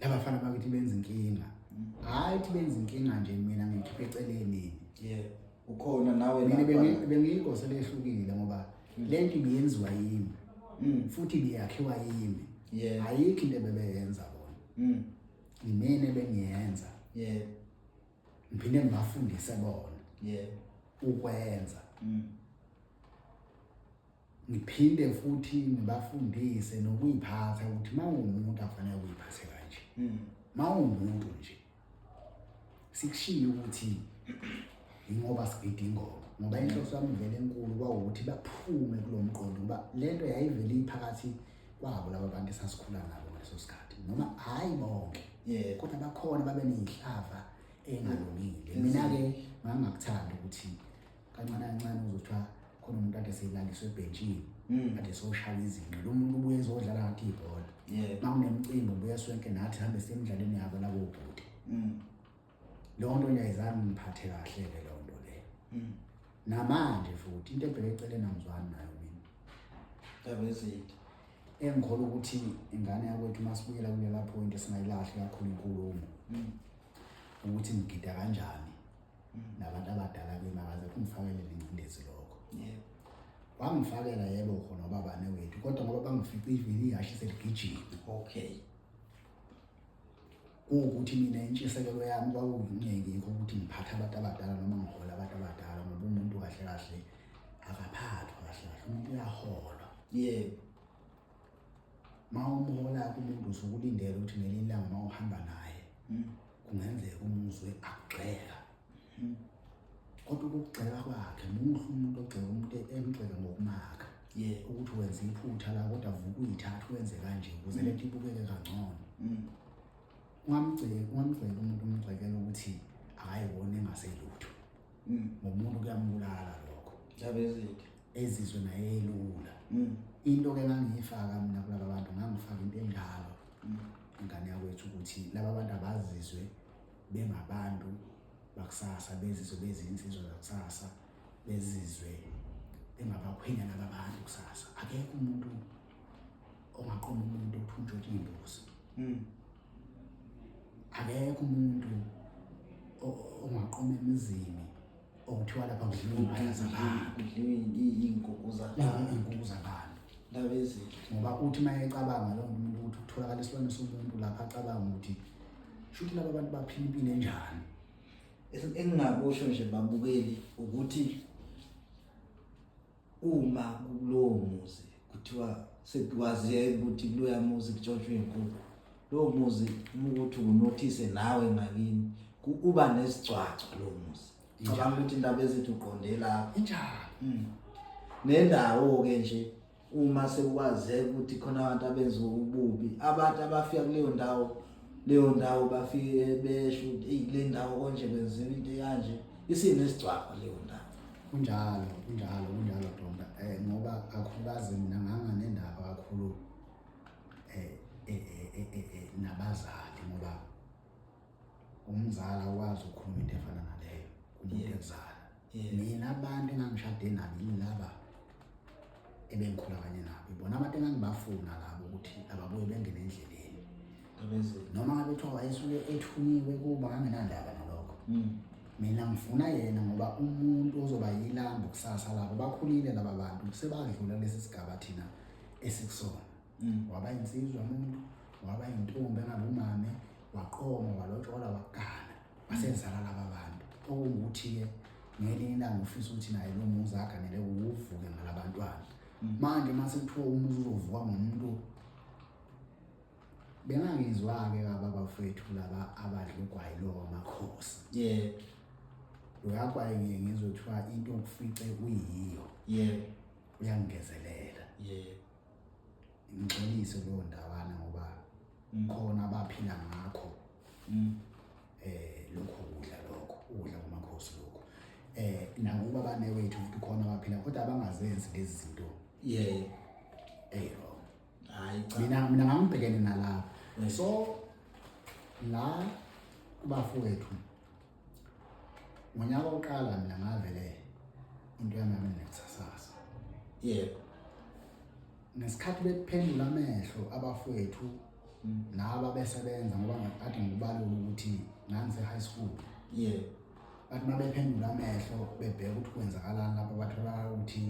Labafana bakithi benza inkinga. Hayi ukuthi benza inkinga nje, mina ngikhiphe eceleni. Ukhona nawe Mina lapha. Bengiyingosi lehlukile ngoba lento ibiyenziwa yimi. Futhi ibiyakhiwa yimi. Ayikho into ebebeyenza bona. Imina ebengiyenza. Ngiphinde ngibafundise bona. Ukwenza. Ngiphinde futhi ngibafundise nokuyiphatha ukuthi mawumuntu afanele ukuyiphathe kanje. Mawumuntu nje sikushiye ukuthi ingoba sigida ingoma, ngoba inhloso yami vele enkulu kwawukuthi baphume kulo mqondo, ngoba lento yayivele iphakathi kwabo laba bantu esasikhula nabo ngaleso sikhathi, noma hayi bonke, kodwa bakhona babe neyihlava engalungile. Mina-ke ngangingakuthandi ukuthi kancane kancane uzothiwa khona umuntu ade seyilaliswe ebhentshini, ade soshaya izinqa, lo muntu ubuye ezodlala ngathi ibhola. Uma kunemicimbi ubuye sonke nathi hambe siye emidlalweni yabo labo bhuti. Leyo nto nje ayizange ngiphathe kahle-ke leyo nto leyo. Namanje futhi into ebheke eceleni angizwani nayo mina. Ndaba ezitha. Engikholwa ukuthi ingane yakwethu uma sibuyela kulela point singayilahli kakhulu inkulumo. Ukuthi ngigida kanjani nabantu abadala kimi, akaze kungifakele nengcindezi lokho. Wangifakela yebo khona ubaba wethu, kodwa ngoba bangifica ivili ihhashi seligijima. Kuwukuthi mina intshisekelo yami kwakungekho ukuthi ngiphathe abantu abadala noma ngihola abantu abadala, ngoba umuntu kahle kahle akaphathwa kahle kahle, umuntu uyaholwa. Uma umhola umuntu usuke ulindele ukuthi ngelinye ilanga uma uhamba naye kungenzeka umuzwe akugxeka. Kodwa ukugxeka kwakhe muhle, umuntu ogxeka umuntu emgxeka ngokumakha. Ukuthi wenza iphutha la kodwa vuka uyithathe wenze kanje ukuze lento ibukeke kangcono. Ungamgxeki, ungamgxeki umuntu umgxekela ukuthi akayiboni engaselutho. Ngomuntu kuyambulala lokho. Ndaba ezitha. Ezizwe naye elula. Into ke ngangiyifaka mina kulaba bantu, ngangifaka into enjalo. Ingane yakwethu ukuthi laba bantu abazizwe bengabantu bakusasa, bezizwe bezinsizwa zakusasa, bezizwe bengabakhwenyana babantu kusasa. Akekho umuntu ongaqoma umuntu ukuthi untshontshe iy'mbuzi. Akekho umuntu ongaqoma emizini okuthiwa lapha kudliwa iy'mpahla zabantu. Kudliwa iy'nkukhu zabantu. Iy'nkukhu zabantu. Ndaba ezitha. Ngoba uthi uma ecabanga lowo muntu ukuthi kutholakala isilwane somuntu lapha, acabanga ukuthi shuthi laba bantu baphila impilo enjani. Engingakusho nje babukeli ukuthi uma kulowo muzi kuthiwa sekukwazeka ukuthi kuloya muzi kutshontshwe iy'nkukhu, lowo muzi uma ukuthi unothise nawe ngakini, uba nesigcwagcwa lowo muzi. Cabanga ukuthi indaba ezithi uqonde lapho. Injalo. Nendawo-ke nje uma sekukwazeka ukuthi khona abantu abenza ububi, abantu abafika kuleyo ndawo, leyo ndawo bafike besho ukuthi eyi kule ndawo konje kwenziwa into ekanje, isinesigcwagcwa leyo ndawo. Kunjalo, kunjalo, kunjalo Donda. Ngoba kakhulukazi mina nganganendaba kakhulu nabazali, ngoba umzali awukwazi ukukhuluma into efana naleyo kumuntu ekuzala. Mina abantu engangishade nabo yilaba ebengikhula kanye nabo, ibona abantu engangibafuna labo ukuthi ababuye bengene endleleni. Noma ngabe kuthiwa wayesuke ethunyiwe kuba, nganginandaba nalokho. Mina ngifuna yena ngoba umuntu ozoba yilambu kusasa labo, bakhulile laba bantu, sebadlula lesi sigaba thina esikusona. Waba insizwa umuntu, waba intombi engabe umame, waqoma, walotshola, wagana, wasezala laba bantu. Okungukuthi-ke ngelinye ilanga ufisa ukuthi naye lo muzi aganele uvuke ngalabantwana. Manje uma sekuthiwa umuzi uzovuka ngomuntu, bengangizwa-ke ababafowethu laba abadla ugwayi lo wamakhosi. Loya gwayi ngiye ngizwe kuthiwa into okufice uyiyo. Uyangezelela. Ngixolise kuleyo ndawana ngoba khona abaphila ngakho. Lokho kudla, lokho ukudla kwamakhosi lokho. Nakuba banewethu futhi khona abaphila kodwa abangazenzi lezi zinto. Wrong. Hayi cha. Mina ngangibhekene nalapho. So la kubafowethu ngonyaka oqala mina ngavele into yami yami nekusasasa. Ngesikhathi bekuphendula amehlo abafowethu naba besebenza, ngoba ngakade ngikubalula ukuthi ngangise high school. Bathi mabephendula amehlo bebheka ukuthi kwenzakalani lapho, batholakala ukuthi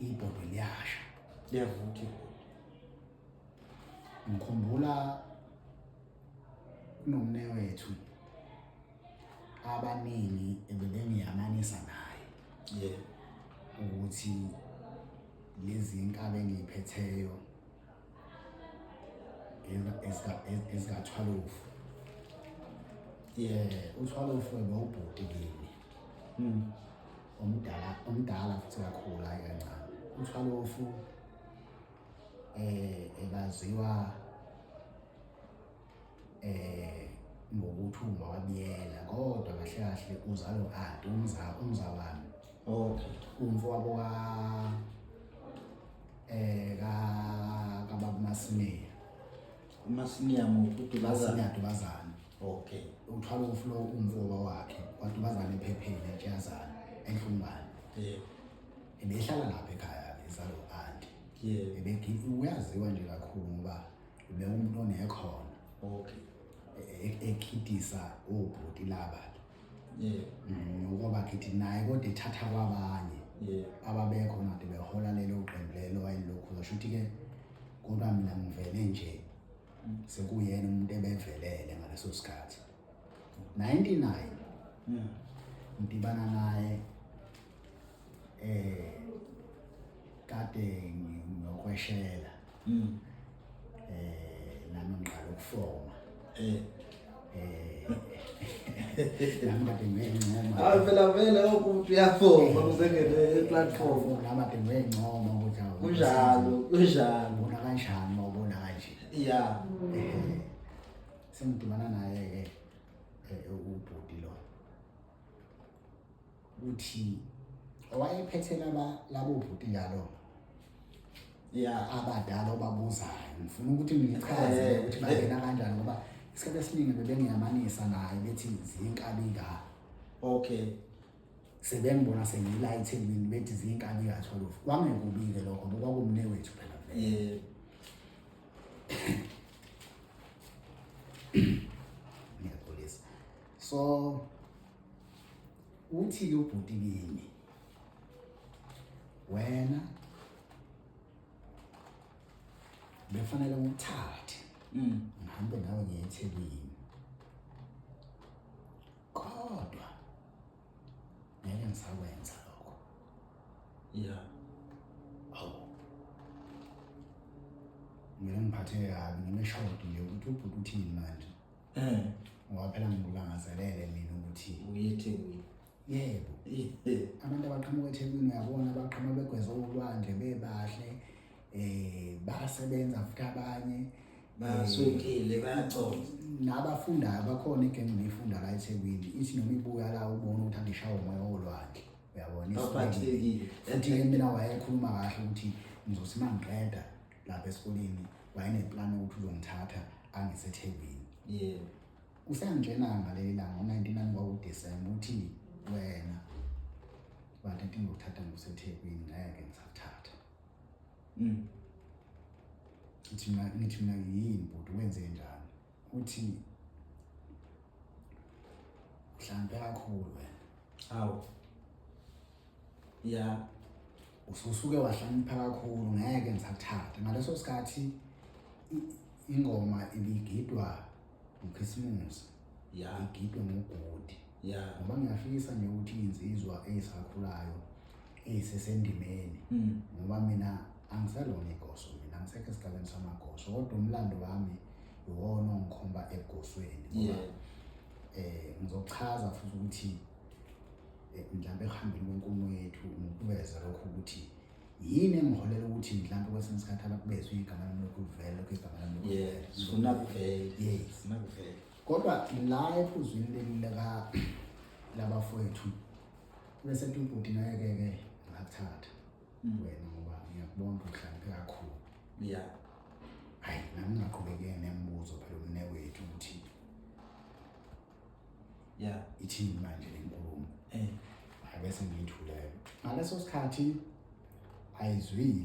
ibhodwe liyasha. Liyavutha ibhodwe. Ngikhumbula kunomnewethu abaningi ebebengiyamanisa naye. Ukuthi lezi inkabi engiyiphetheyo ezikathwalofu. Uthwalofu bewubhuti kimi. Omdala futhi kakhulu, hayi kancane. Uthwalofu ebaziwa ngokuthi ungwabiyela, kodwa kahle kahle uzalo anti umza wami. Umfowabo ka eh ka kababa Masiniya. uMasiniya muphi? UDubazana? Masiniya Dubazana. Uthwala uflo umfoba wakhe kwaDubazana ephepheni etshazana enhlungwane. Ebehlala lapha ekhaya ke izalo anti. Uyaziwa nje kakhulu ngoba ubewumuntu onekhono. Ekhidisa obhuti laba. Ngoba khithi naye kodwa ethatha kwabanye. Ababekhona kade behola lelo qembu lelo wayelokhu kusho ukuthi ke, kodwa mina ngivele nje sekuyena umuntu ebevelele ngaleso sikhathi. 99 ngidibana naye kade ngiyokweshela. Nami ngiqala ukufoma. Nami kade ngiyencoma. Hayi phela vele ukuthi uyafoma kusengene platform. Nami kade ngiyencoma ukuthi hawu, Kunjalo, kunjalo. Ubona kanjani uma ubona kanje? Sengidibana naye ke ubhuti lo. Uthi owayephethe labo bhuti njalo. Abadala obabuzayo. Ngifuna ukuthi ngichaze ukuthi bangena kanjani ngoba isikhathi esiningi bebengiyamanisa naye bethi zinkabi ka. Sebengibona sengila eThekwini bethi zinkabi ka 12. Kwangekubike lokho ngoba kwakumne wethu phela vele. Ngiyaxolisa. So uthi ke ubhuti kimi, wena befanele ngikuthathe ngihambe nawe ngiye eThekwini, kodwa ngeke ngisakwenza lokho. Awu, ngike ngiphatheke kabi, ngine-shock nje ukuthi ubhuti uthini manje. Ngoba phela ngikulangazelele mina ukuthi uye eThekwini. Yebo. Abantu abaqhamuka eThekwini uyabona baqhamuka begweze ulwandle bebahle, basebenza futhi abanye baswekile bayaconsa. Nabafundayo bakhona igenge nefunda la eThekwini, ithi noma ibuya la ubone ukuthi angishawa umoya wolwandle. Uyabona, Baphathekile. Futhi ke mina wayekhuluma kahle ukuthi ngizothi mangiqeda lapha esikoleni, wayeneplan ukuthi uzongithatha angise eThekwini. Usangitshena ngaleli langa ngo-99 kwakuDisemba ukuthi wena bantu into ngokuthatha nguseThekwini ngeke ngisakuthatha. Ngithi mina yini bhuti, wenze njani? Uthi mhlambe kakhulu wena. Hawu. Ya. Ususuke wahlonipha kakhulu, ngeke ngisakuthatha. Ngaleso sikhathi ingoma ibigidwa ngoKhisimusi, igidwe ngogodi. Ngoba ngiyafisa nje ukuthi iy'nsizwa ey'sakhulayo ey'sesendimeni, ngoba mina angiselona igoso, mina angisekho esigabeni samagoso, kodwa umlando wami iwona ongikhomba egosweni. Ngoba ngizochaza futhi ukuthi mhlawumbe ekuhambeni kwenkulumo yethu ngokuveza lokho ukuthi yini engiholela ukuthi mhlawumbe kwesinye isikhathi abantu bezwe igama lami lokhu livela, lokhu igama lami lokhu livela. Sifuna kuvele. Yes. Sifuna kuvele. Kodwa la ephuzwini leli laka labafowethu bese kuthi ubhuti ngeke-ke ngakuthatha wena ngoba ngiyakubona ukuthi uhlakaniphe kakhulu. Hhayi, nami ngingaqhubeki nemibuzo phela umnewethu ukuthi ithini manje le nkulumo. Hhayi, bese ngiyithulele. Ngaleso sikhathi ayizwile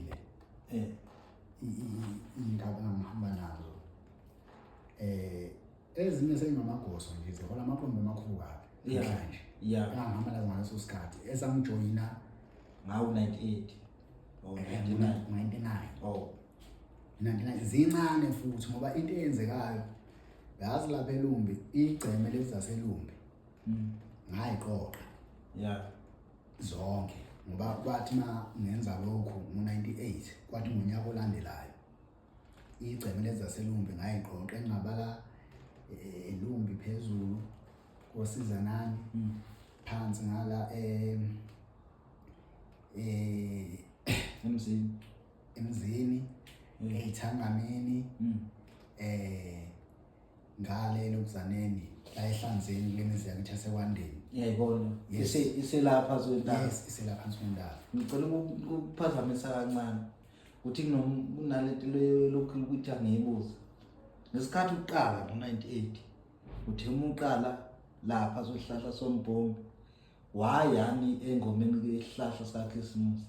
iy'ndaba engangihamba nazo. Ezinye seyingamagoso nje, zihola amaqembu amakhulu kabi namhlanje. Engangihamba nazo ngaleso sikhathi, esangijoyina Ngawo 98 or 99. 99. Oh. 99 zincane futhi, ngoba into eyenzekayo yazi lapha eLumbi, igceme lezi zaseLumbi ngayiqoqa zonke, ngoba kwathi ma ngenza lokhu ngo-98, kwathi ngonyaka olandelayo igceme lezi zaseLumbi ngayiqoqa, engabala eLumbi phezulu kosizanani, phansi ngala Emzini, Emzini, eYithangameni, ngale Lokuzaneni, la eHlanzeni kule mizi yakithi yaseKwandeni. Ngiyayibona. Iselapha kwentaba. Yes, iselapha kwentaba. Ngicela ukuphazamisa kancane. Uthi kunalento lokhu ukuthi angiyibuze. Ngesikhathi uqala ngo-98, uthe uma uqala lapha sohlahla sombhombi, wayani engomeni yesihlahla sikaKhisimusi?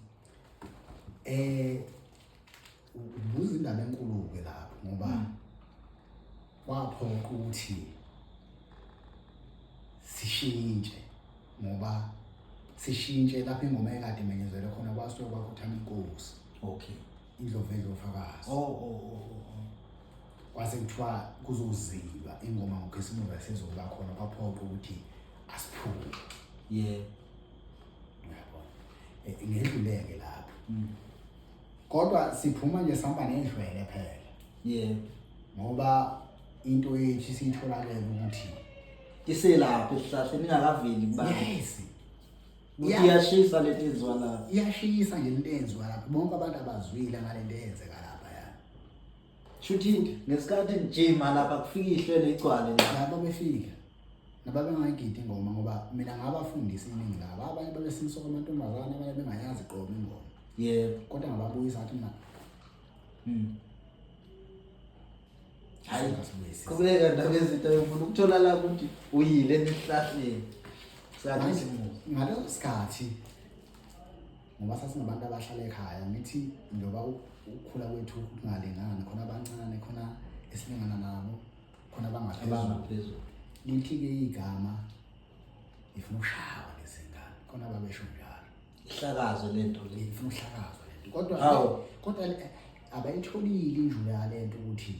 Ubuza indaba enkulu-ke lapho, ngoba kwaphoqa ukuthi sishintshe, ngoba sishintshe lapho ingoma ekade imenyezelwe khona kwasuke kwakhothama inkosi. Indlovu edlofakazi. Kwase kuthiwa kuzozilwa ingoma ngoKhisimusi ayisezokuba khona, kwaphoqa ukuthi asiphume. Uyabona. Ngedluleke lapho. Kodwa siphuma nje sihamba nendlwele phela. Ngoba into yethu siyitholakele ukuthi iselapha esihlahleni ingakaveli kubantu. Yes. Ukuthi iyashisa lento enziwa lapha. Iyashisa nje lento enziwa lapha. Bonke abantu abazwile ngalento eyenzeka lapha yani. Shuthi ngesikhathi ngijima lapha kufika ihlelo igcwale la. Laba befika. Nababengayigidi ingoma, ngoba mina ngabafundisa iningi labo. Abanye babesiniswa kwamantombazane, abanye bengayazi qobo ingoma. Kodwa ngababuyisa ngathi mina Hayi, Sibuyise. qhubeka ndaba ezinto ngifuna ukuthola la ukuthi uyile esihlahleni. Sakhisimusi. Ngaleso sikhathi ngoba sasingabantu abahlala ekhaya, ngithi njengoba ukukhula kwethu kungalingani, khona abancane, khona esilingana nabo, khona abangaphezulu. Abangaphezulu. Lithi-ke igama ifuna ukushawa lezi ngane, khona babesho njalo. Ihlakazwe lento le. Ifuna uhlakazwe lento. Kodwa Hawu. kodwa abayitholile injulo yalento ukuthi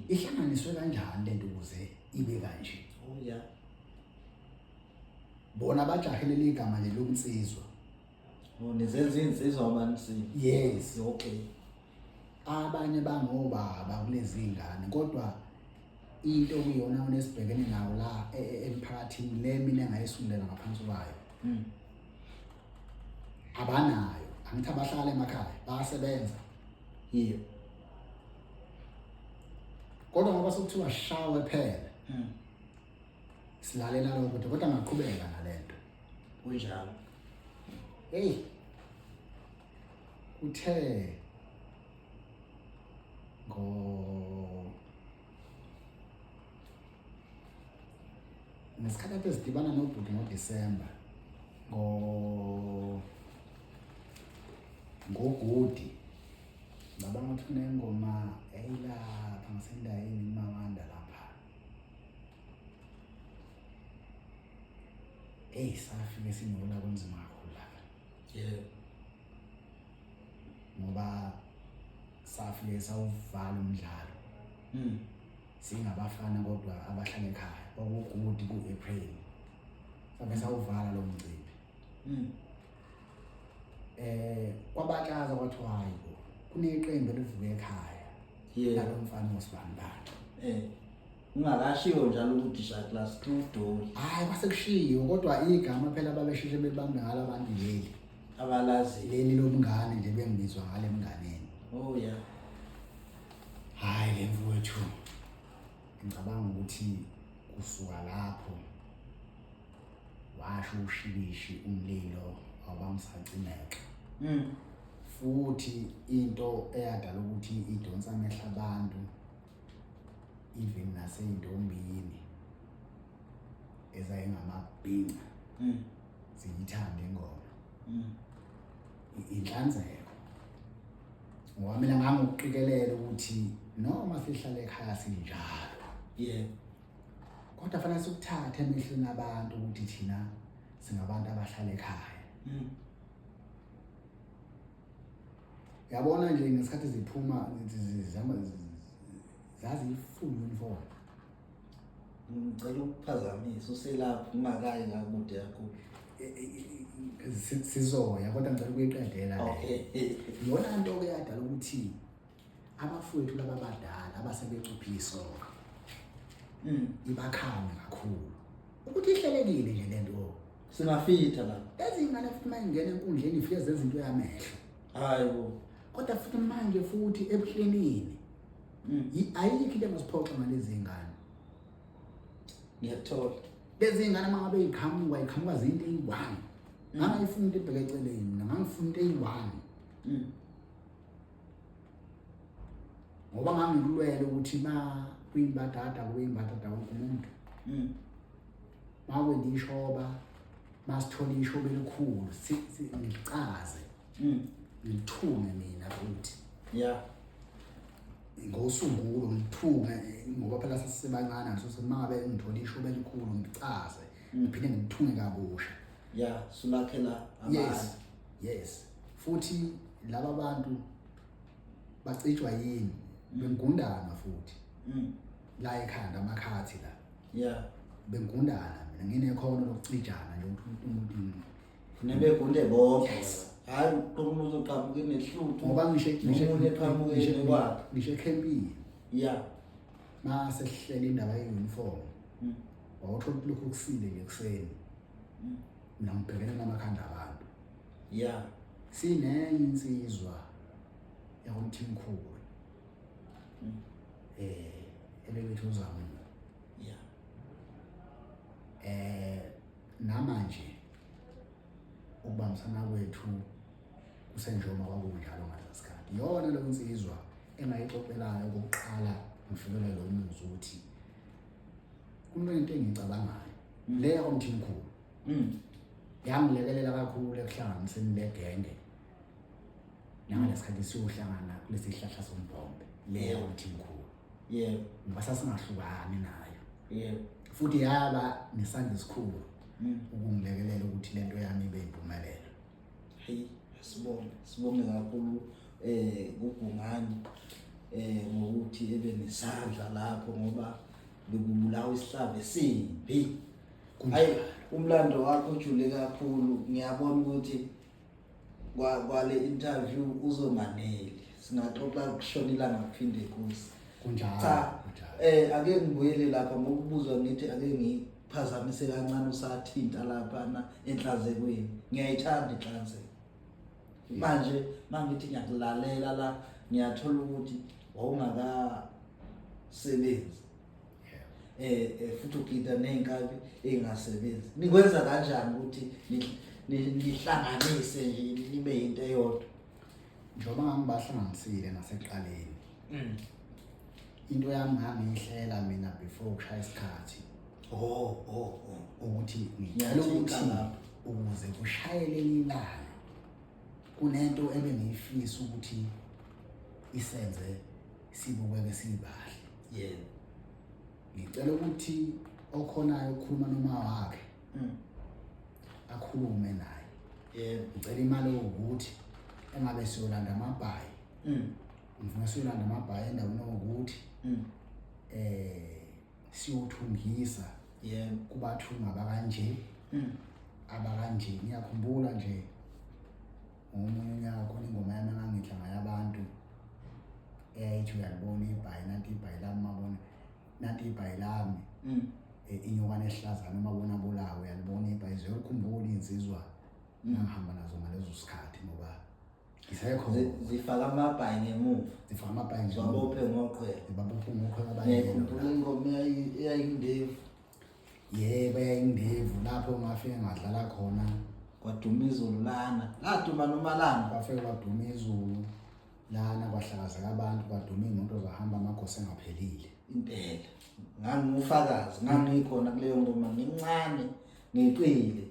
ihlanganiswe kanjani lento ukuze ibe kanje. Oh yeah. Bona bajahelele igama nje lokunsizwa. Oh, nizenza insizwa abanisini. Yes. Okay. Abanye bangobaba kulezi ngane, kodwa into kuyona onesibhekene nawo la emphakathini le mina engayisundulela ngaphansi kwayo. Abanayo, angithi abahlala emakhaya, bayasebenza. Yebo. Kodwa ngoba sekuthiwa shawe phela. Silalela lokho kodwa ngaqhubeka nalento. Kunjalo. Hey. Uthe ngo ngesikhathi apho sidibana nobhuti ngoDisemba ngogudi ngicabanga ukuthi kunengoma eyilapha ngasendayini kuMawanda lapha. Eyi, safike sinola kunzima kakhulu lapha. Yebo. Ngoba safike sawuvala umdlalo. Singabafana kodwa abahlala ekhaya, kwakugude ku-April. Sabe sawuvala lo mcimbi. Kwabatshaza kwathiwa hayi bo, kuneqembu elivuke ekhaya. Nalo mfana osibanibani. Ungakashiwo njalo ukuthi sha class 2 doli. Hayi, kwase kushiwo kodwa igama phela babesheshe bebambe ngalo abantu leli. Abalazi. Leli lobungane nje bengibizwa ngale mnganeni. Oh yeah. Hayi ke mfowethu, ngicabanga ukuthi kusuka lapho washo ushibishi umlilo awubamsacimeka. Futhi into eyadala ukuthi idonsa amehlo abantu even naseyintombini ezayingamabhinca ziyithanda ingoma. Inhlanzeko. Ngoba mina ngangokuqikelela ukuthi noma sihlale ekhaya sinjalo. Kodwa fanele sikuthathe emehlweni abantu ukuthi thina singabantu abahlala ekhaya. Yabona nje ngesikhathi ziphuma zaziyi-full uniform. Ngicela ukuphazamisa uselapho ungakayi kakude kakhulu. Sizoya kodwa ngicela ukuyiqedela le. Iyona nto ke yadala ukuthi abafowethu laba abadala abasebecuphile isoka ibakhange kakhulu ukuthi ihlelekile nje lento. Singafitha la. Lezi ngane futhi uma ingena enkundleni ifike zenza into yamehlo. Hayibo. Kodwa futhi manje futhi ebuhlenini ayikho into engasiphoxa ngalezi ngane. Ngiyathola. Lezi ngane uma ngabe iqhamuka iqhamuka zinto eyi-1. Ngangayifuna into ebheke eceleni mina, ngangifuna into eyi-1. Ngoba ngangikulwela ukuthi ma kuyimbadada kuyimbadada wonke umuntu. Makwenda ishoba, masithola ishoba elikhulu, ngilicaze. Ngilithunge mina futhi. Ngosungulo ngilithunge ngoba phela sasisebancane ngaso sokuthi mangabe ngithola ishoba elikhulu ngilicaze, ngiphinde ngilithunge kabusha. Sulakhela abantu. Yes. Yes. Futhi laba bantu bacijwa yini? Bengundana futhi. La ekhanda amakhathi la. Bengundana mina nginekhono lokucijana nje ukuthi umuntu Nebegunde bonke. Hayi umuntu uzoqhamuka nehluthu. Ngoba Nomunye eqhamuke nekwakhe. ngisho ekhempini. Mase sihlela indaba ye-uniform. Wawuthola ukuthi lokhu kusile nje ekuseni. Mina ngibhekene namakhanda abantu. Sinenye insizwa yakuMthimkhulu. Ebebethi uZamu. Namanje ukubambisana kwethu kusenjengoba kwakunjalo ngalesa sikhathi. Iyona leyo nsizwa engayixoxelayo okokuqala ngifikele lo muzi ukuthi kunento engiyicabangayo le yakoMthimkhulu. Yangilekelela kakhulu ekuhlanganiseni le genge. Nangalesikhathi siyohlangana kulesi sihlahla sombhombe le yakoMthimkhulu. Ngoba sasingahlukani nayo. Futhi yaba nesandla esikhulu ukungilekelela ukuthi lento yami ibe impumelelo. Hey, sibonge kakhulu kuBhungane ngokuthi ebe nesandla lapho ngoba bekubulawa isihlava esimbi. Hayi, umlando wakho ujule kakhulu. Ngiyabona ukuthi kwale interview uzonganeli. Singaxoxa kushona ilanga kuphinde kuze. Kunjalo, Cha, kunjalo. ake ngibuyele lapha ngokubuzwa ngithi ake ngiphazamise kancane usathinta laphana enhlanzekweni. Ngiyayithanda inhlanzeko. Manje mangithi ngiyakulalela la ngiyathola ukuthi wawungakasebenzi. Futhi ugida nezinkabi engasebenzi. Nikwenza kanjani ukuthi nihlanganise nje nibe into eyodwa? Njengoba ngangibahlanganisile nasekuqaleni. Into yami ngangiyihlela mina before ukushaya isikhathi. Ukuthi ngicela Ngiyathinta ukuthi lapho. ukuze kushayele ilanga kunento ebengiyifisa ukuthi isenze sibukeke sibahle. Ngicela ukuthi okhonayo ukukhuluma noma wakhe akhulume naye. Ngicela imali ukuthi Engabe siyolanda amabhayi. Ngifuna siyolanda amabhayi endaweni okuthi siyothungisa. Yebo. Kubathunga abakanje. Abakanje. Ngiyakhumbula nje ngomunye unyaka khona ingoma yami engangidla ngayo abantu eyayithi uyalibona ibhayi, nanti ibhayi lami mabona, nanti ibhayi lami. Inyokane ehlazana umabona bulawo, uyalibona ibhayi. Ziyokhumbula iy'nsizwa ngangihamba nazo ngalezo sikhathi ngoba ngisekho. Zifaka amabhayi ngemuva. Zifaka amabhayi ngemuva. Zibabophe ngoqhwele. Zibabophe ngoqhwele abanye. Ngiyakhumbula ingoma eyayindevu. Yebo, eyayindevu lapho ngafike ngadlala khona. Kwaduma izulu lana. Laduma noma lana? Kwafike kwaduma izulu lana, kwahlakazeka abantu, kwaduma iy'moto zahamba, amagosi engaphelile. Impela. Ngangingufakazi, ngangikhona kuleyo ngoma, ngincane, ngiqile.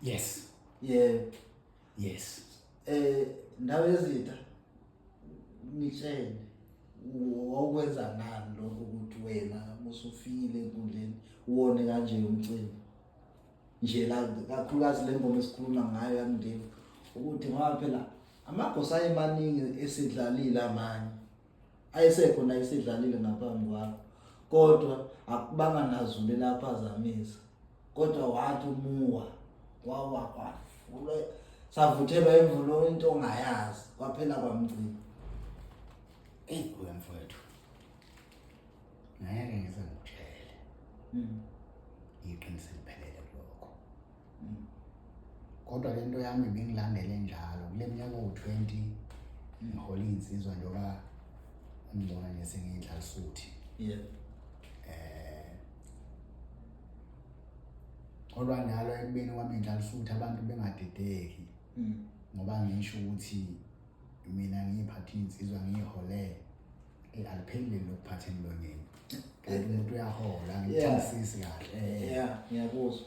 Yes. Yebo. Yes. Ndawo ezitha ngitshele wawukwenza ngani lokho ukuthi wena usufikile enkundleni uwone kanje umcimbi nje la, kakhulukazi le ngoma esikhuluma ngayo yangidevu, ukuthi ngoba phela amagosa ayemaningi esidlalile, amanye ayesekhona esidlalile ngaphambi kwakho, kodwa akubanga nazulu elaphazamisa, kodwa wathi umuwa wawa kwafula savuthelwa imvulo into ongayazi, kwaphela kwamcimbi. Eyi wena mfowethu, ngeke ngize ngikutshele iqiniso eliphelele kulokho. Kodwa le nto yami ibingilandele njalo kule minyaka ewu-20 ngihola iy'nsizwa, njengoba ungibona nje sengiyinhlalisuthi. Kodwa njalo ekubeni kwami inhlalisuthi abantu bengadideki. Ngoba ngisho ukuthi mina ngiyiphathe iy'nsizwa ngiyihole, alipheli leli lokuphatha emlonyeni. Kanti umuntu uyahola, ngithandisisi kahle. Yeah, ngiyakuzwa.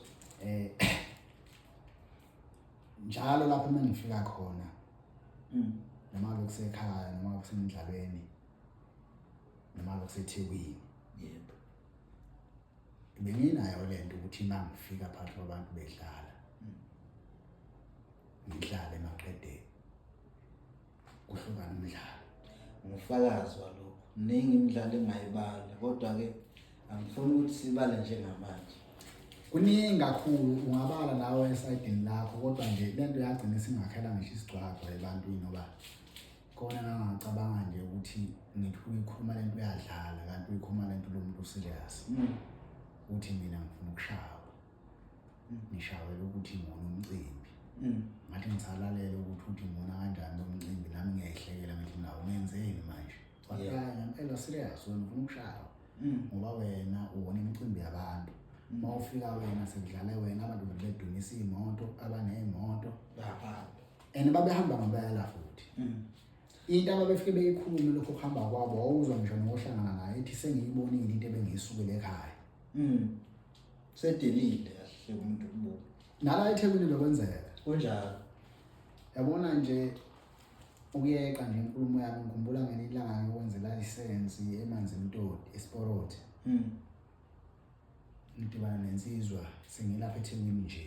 Njalo lapho uma ngifika khona, noma bekusekhaya, noma kusemidlalweni, noma bekuseThekwini. Benginayo le nto ukuthi uma ngifika phakathi kwabantu bedlala, ngihlale maqede kuhlukana umdlalo. Ngufakazi walokho. Mningi imidlalo engayibali, kodwa-ke angifuni ukuthi sibale njengamanje. Kuningi kakhulu ungabala nawe esayidini lakho, kodwa nje le nto yagcina isingakhela ngisho isigcwagcwa ebantwini, ngoba kona ngangacabanga nje ukuthi ngithi uyikhuluma le nto uyadlala, kanti uyikhuluma le nto lo muntu userious. Uthi mina ngifuna ukushawa. Ngishawela ukuthi ngibona umcimbi. Ngathi ngisalalela ukuthi uthi ngibona kanjani lo mcimbi, nami ngiyayihlekela ngithi nawo ngenzeni manje. Wathi hayi ngempela serious wena ufuna ukushawa. Ngoba wena uwona imicimbi yabantu. Uma ufika wena sekudlale wena, abantu bedumisa iy'moto, abaney'moto. And babehamba ngempela futhi. Into ababefike beyikhulume lokho kuhamba kwabo, wawuzwa ngisho nokuhlangana naye ethi sengiyibonile into ebengiyisukele ekhaya. Sedelile kahle umuntu kubuka. Nala eThekwini bekwenzeka. Kunjalo. Yabona nje ukuyeqa nje inkulumo yami, ngikhumbula ngelinye ilanga ngiyokwenza ilayisensi eManzimtoti eSporot. Ngidibana nensizwa sengilapha eThekwini nje.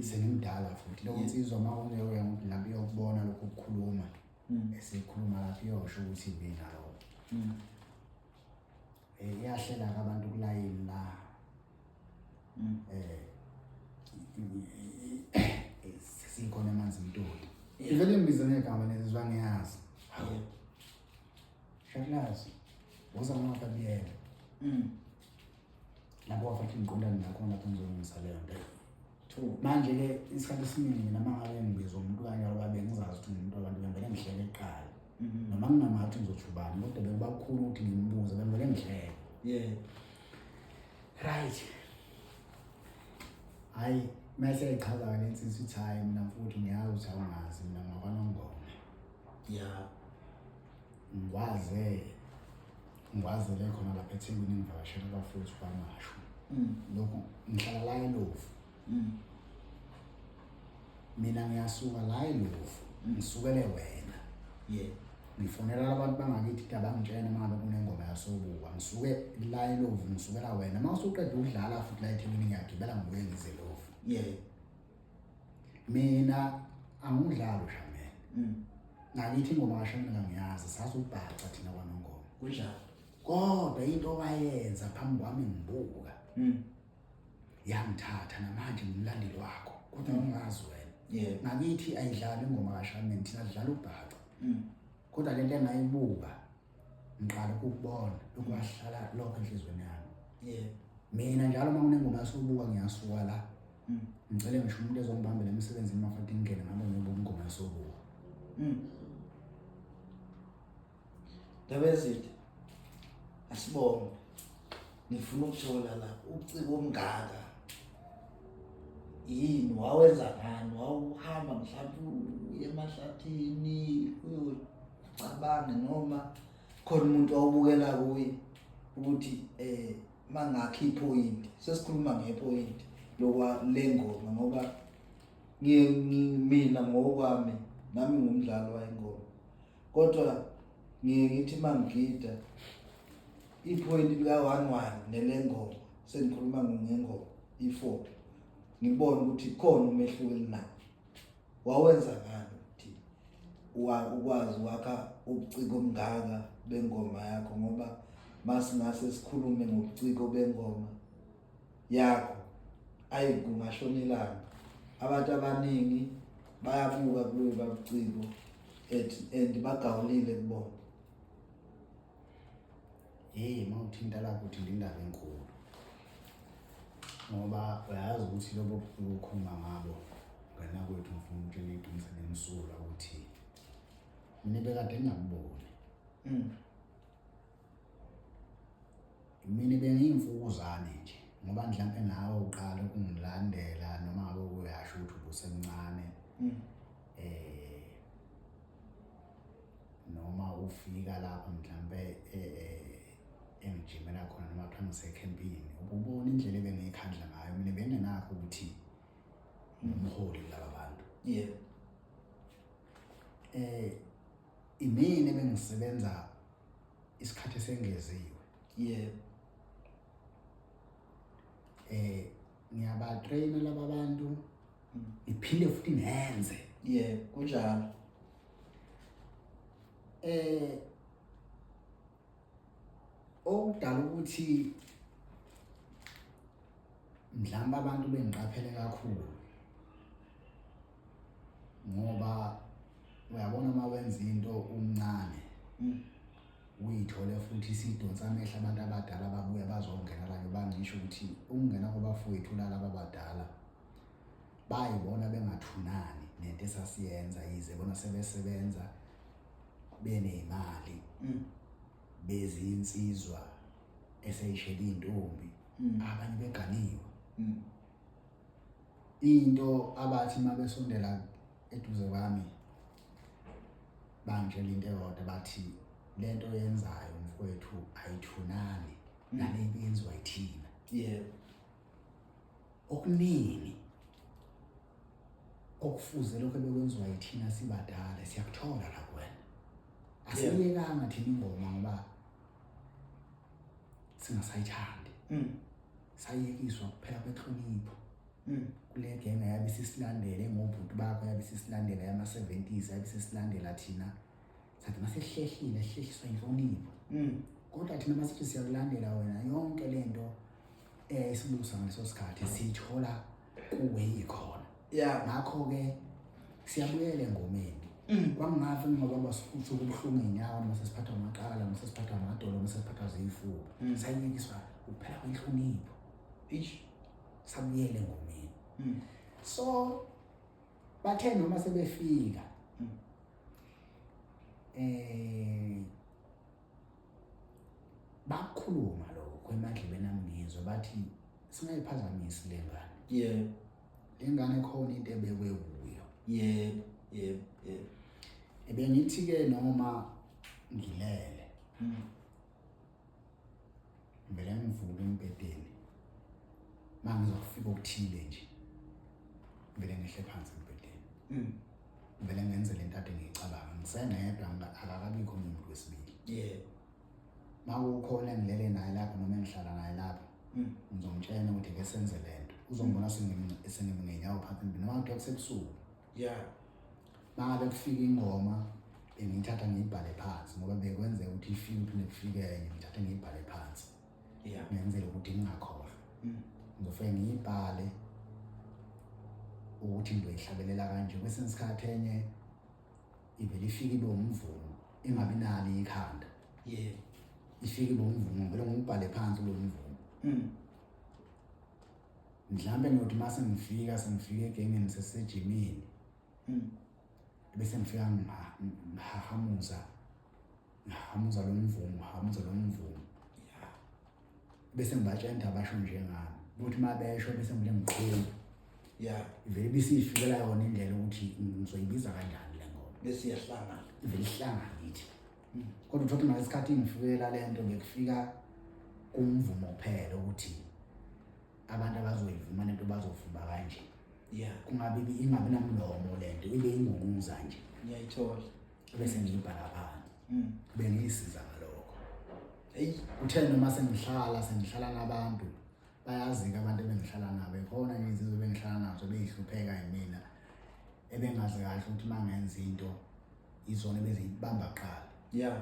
Sengimdala futhi. Leyo nsizwa uma ungeyoya ngokuthi lapho iyokubona lokho ukukhuluma. Esikhuluma lapho iyosho ukuthi mina lo. Iyahlela abantu kulayini la. Sikhona eManzimtoti. Ivele ngibize ngegama lensizwa ngiyazi. Hawu. Shaklazi. Woza ngapha biyela. Lapho wafaka inqondane nakhona lapho ngizolungisa leyo nto. Manje-ke isikhathi esiningi mina uma ngabe ngibiza umuntu kanjalo babe ngizazi ukuthi ngumuntu wabantu, bengivele ngihleke kuqala. Noma ngingamathi ngizothi ubani, kodwa bekuba kukhulu ukuthi ngimbuze, bengivele ngihleke. Right. Hhayi, mese echaza-ke le nsizwa ithi hhayi mina mfowethu ngiyazi ukuthi awungazi, mina ngakwaNongoma. Ngiwazele khona lapha eThekwini, ngivakashela abafowethu kwaMashu. Lokhu ngihlala la eLovu. Mina ngiyasuka la eLovu, ngisukele wena. Ngifonela abantu bangakithi ukuthi abangitshene uma ngabe kunengoma yasobuka. Ngisuke la eLovu, ngisukela wena. Uma usuqeda ukudlala futhi la eThekwini ngiyagibela ngibuye ngize eLovu. Mina angidlali ushameni. Ngakithi ingoma kaShembe ngiyazi, sazi ukubhaca thina kwaNongoma. Kunjalo. Kodwa into owayenza phambi kwami ngibuka. Yangithatha namanje ngumlandeli wakho, kodwa ungazi wena. Yebo. Ngakithi ayidlali ingoma kaShembe, thina sidlala ubhaca. Kodwa lento engayibuka ngiqala ukubona lokwahlala lokho enhlizweni yami. Yebo. Mina njalo uma kunengoma yasobuka ngiyasuka la. Ngicela ngisho umuntu ezongibambela emsebenzini mafati ngingene ngabe ngiyobuka ingoma yasobuka. Ndabezitha, asibonge. Ngifuna ukuthola la ubuciko obungaka. Yini wawenza ngani? Wawuhamba mhlawumbe uye emahlathini uyocabanga noma khona umuntu wawubukela kuye ukuthi mangakhi ipoint. Sesikhuluma ngepoint lokwa lengoma ngoba mina ngokwami nami ngumdlali wayengoma. Kodwa ngiye ngithi mangigida ipoint lika 1-1 nelengoma, sengikhuluma ngengoma i4, ngibona ukuthi khona umehluko elinawo. Wawenza ngani ukuthi ukwazi wakha ubuciko obungaka bengoma yakho? Ngoba masingase sikhulume ngobuciko bengoma yakho, ayi kungashona ilanga. Abantu abaningi bayabuka kuloyo babuciko and bagawulile kubona. Hey, mawuthinta lapho uthinta indaba enkulu. Ngoba uyazi ukuthi lobo bukhuluma ngabo ngena kwethu, ngifuna ukutshela iqiniso lemsulwa ukuthi mina bekade ngingakuboni. Mina bengiyimfukuzane nje, ngoba mhlampe nawe uqala ukungilandela noma ngabe uyasho ukuthi ubusemncane. Noma ufika lapho mhlampe engijimela khona noma kuthiwa ngisekhempini, ububona indlela ebengiyikhandla ngayo. Mina bengingenakho ukuthi ngumholi kulaba bantu. Yebo. Imina ebengisebenza isikhathi esengeziwe. Yebo. Ngiyabatraina laba bantu, ngiphinde futhi ngenze. Yebo, kunjalo. Okudala ukuthi mhlawumbe abantu bengiqaphele kakhulu, ngoba uyabona uma wenza into umncane, uyithole futhi isidonsa amehlo abantu abadala babuya bazongena la, bangisho ukuthi ukungena kwabafowethu la laba abadala bayibona bengathunani nento esasiyenza, yize bona sebesebenza beneyimali, bezinsizwa eseyishela intombi, abanye beganiwe. Into abathi mabesondela eduze kwami bangitshela into eyodwa, bathi lento oyenzayo mfowethu ayithunani nale nto yenziwa yithina. Yebo. Okuningi okufuze lokho ebekwenziwa yithina sibadala siyakuthola la kuwena. Asiyekanga thina ingoma ngoba singasayithandi. Sayekiswa kuphela kwenhlonipho. Kule genge yabe sisilandele ngobhuti bakho, yabe sisilandela yama-70s, yabe sisilandela thina. Sathi masehlehlile, sihlehliswa inhlonipho. Kodwa thina masithi siyakulandela wena, yonke lento esibusa ngaleso sikhathi siyithola kuwe ikhona. Ngakho-ke siyabuyela engomeni. Kwangingafi ngoba basukuthi kubuhlungu iy'nyawo, noma sesiphathwa amaqala, noma sesiphathwa amadolo, noma sesiphathwa ziyifuba. Sayekiswa ukuphela kwenhlonipho. Eish. Sabuyela engomeni. So bathe noma sebefika, bakhuluma lokho emandlebeni ami, ngizwe bathi singayiphazamisi le ngane. Yebo. Le ngane khona into ebekwe kuyo. Yebo, yebo, yebo. Ebengithi ke noma ngilele, ngivele ngivuke embhedeni, mangizofika okuthile nje, ngivele ngehle phansi embhedeni. Ngivele ngenze lento ade ngiyicabanga, ngisengedwa, akakabikho umuntu wesibili. Yebo. Makukhona engilele naye lapho noma engihlala naye lapho, ngizomtshela ukuthi ke senze lento. Uzombona sengimi ngenyawo phansi embhedeni, noma kuthiwa kusebusuku. Mangabe kufika ingoma bengiyithatha ngiyibhale phansi ngoba bekwenzeka ukuthi ifike iphinde kufike enye ngithathe ngiyibhale phansi. Ngenzele ukuthi ngingakhohlwa. Ngizofike ngiyibhale ukuthi ngizoyihlabelela kanje. Kwesinye isikhathi enye ivele ifike ibe umvumo ingabi nalo ikhanda. Yebo. Ifike ibe umvumo ngivele ngiwubhale phansi lo mvumo. Mhlambe ngiyothi uma sengifika sengifika egengeni sesejimini. Bese ngifika ngihahamuza ngihahamuza lo mvumo ngihahamuza lo mvumo. Bese ngibatshela abasho njengami. Ukuthi uma besho bese ngivele ngiqhuma. Ivele ibisiyifikela yona indlela ukuthi ngizoyibiza kanjani le ngoma. Bese iyahlangana. Ivele ihlangane ithi. Kodwa uthola ngesikhathi ngifikela le nto ngekufika kumvumo kuphela ukuthi abantu abazoyivuma lento bazovuma kanje. Kungabi ingabi namlomo lento ibe ingunguza nje. Ngiyayithola. Bese ngiyibhala phansi. Bengiyisiza ngalokho. Hey, uthe noma sengihlala nabantu bayazika abantu ebengihlala nabo khona nje insizwa ebengihlala nazo beyihlupheka yimina ebengazi kahle ukuthi mangenza into izona ebeziyibamba kuqala.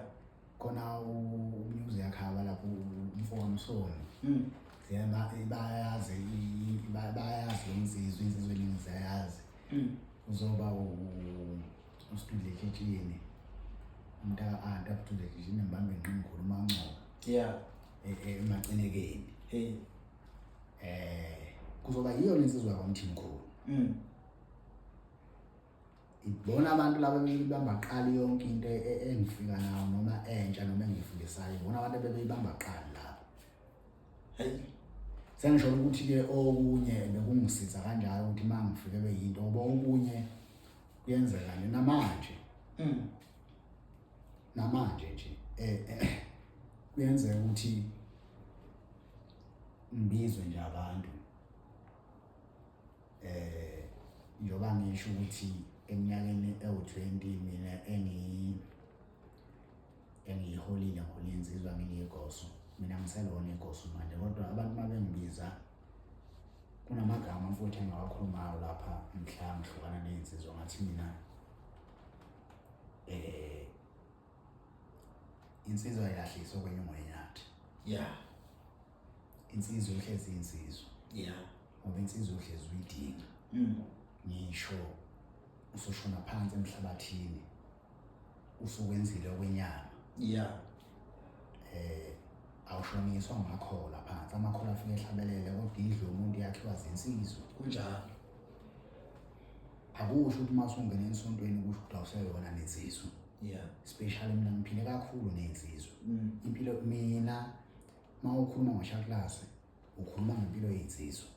Khona umnyuzi yakhaba lapho umfo kaMsomi. Bayazi bayazi insizwa insizwa eningi ziyayazi. Uzoba uStudle Tshitshini. Umuntu aka-anti abuthule Tshitshini ngibambe ngqingqulu uMangcobo. Emacinekeni. Hey. Kuzoba yiyo lensizwa kwaMthimkhulu. Ibona abantu laba bebeyibamba qala yonke into engifika nayo noma entsha noma engiyifundisayo. Ibona abantu bebeyibamba qala lapho. Hey. Sengisho ukuthi ke okunye bekungisiza kanjalo ukuthi mangifike beyinto ngoba okunye kuyenzeka nje namanje. Namanje nje kuyenzeka ukuthi ngibizwe nje abantu njengoba ngisho ukuthi eminyakeni ewu-20 mina engiyiholile ngihole insizwa ngiligoso. Mina ngiselona igoso manje kodwa abantu uma bengibiza kunamagama futhi engiwakhulumayo lapha mhla ngihlukana nezinsizwa ngathi mina insizwa ayilahliswa kwenye ingwenyathi. Insizwa ihlezi insizwa. Ngoba insizwa uhlezi uyidinga. Ngisho usushona phansi emhlabathini usukwenzile okwenyama. Awushoniswa ngamakhola phansi, amakhola afike ehlabelele kodwa indlu yomuntu yakhiwa zinsizwa. Kunjalo. Akusho ukuthi uma usungena ensontweni kusho ukuthi awuseyona nensizwa. Especially mina ngiphile kakhulu nensizwa. Impilo mina uma ukhuluma ngoShaklase ukhuluma ngempilo yensizwa.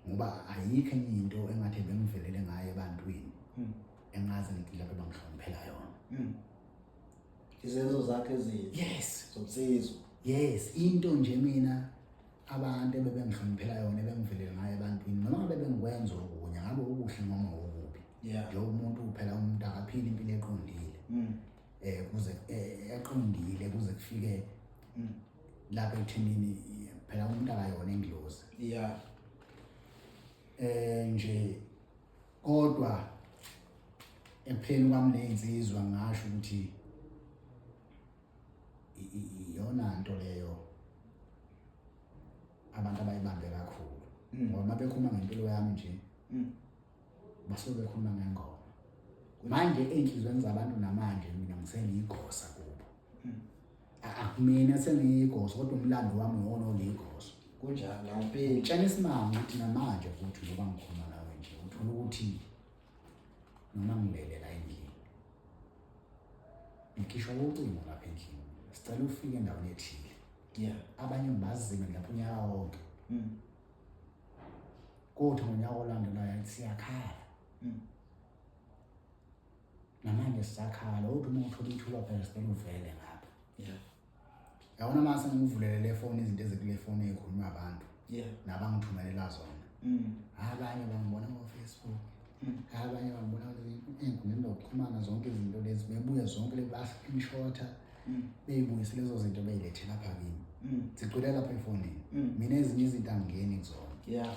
Ngoba ayikho enye into engathi bengivelele ngayo ebantwini. Engaze ngithi lapho bangihloniphela yona. Izenzo zakhe ezinhle. Yes. Zobunsizwa. Yes, into nje mina abantu ebebengihloniphela yona ebengivelele ngayo ebantwini noma ngabe bengikwenza okunye ngabe okuhle noma okubi. Nje umuntu phela umuntu akaphili impilo eqondile. Kuze eqondile kuze kufike lapha ekuthenini phela umuntu akayona ingilozi. Nje kodwa ekupheni kwami nezinsizwa ngasho ukuthi iyona nto leyo abantu abayibambe kakhulu. Ngoba uma bekhuluma ngempilo yami nje basuke bekhuluma ngengoma. Manje ey'nhliziyweni zabantu namanje mina ngisengiyigosa kubo. Akumina sengiyigosa kodwa umlando wami iwona oligosa. Kunjalo, awupheli. Ngitshela isimanga ukuthi namanje futhi njengoba ngikhuluma nawe nje uthola ukuthi noma ngilele la endlini ngikhishwa ucingo lapha endlini sicela ufike endaweni ethile. Abanye ngibazime lapha unyaka wonke. Kodwa ngonyaka olandelayo siyakhala. Namanje sisakhala uthi uma uthola ithuba phela sicela uvele ngapha. Yabona uma sengivulele le phone izinto ezikule phone ezikhulunywa abantu. Nabangithumelela zona. Abanye bangibona ngo-Facebook. Abanye bangibona ey'nkundleni zokuxhumana zonke izinto lezi bebuye zonke le ba-screenshot-a, beyibuyise lezo zinto beyilethe lapha kimi. Zigcwele lapha efonini. Mina ezinye izinto angingeni kuzona.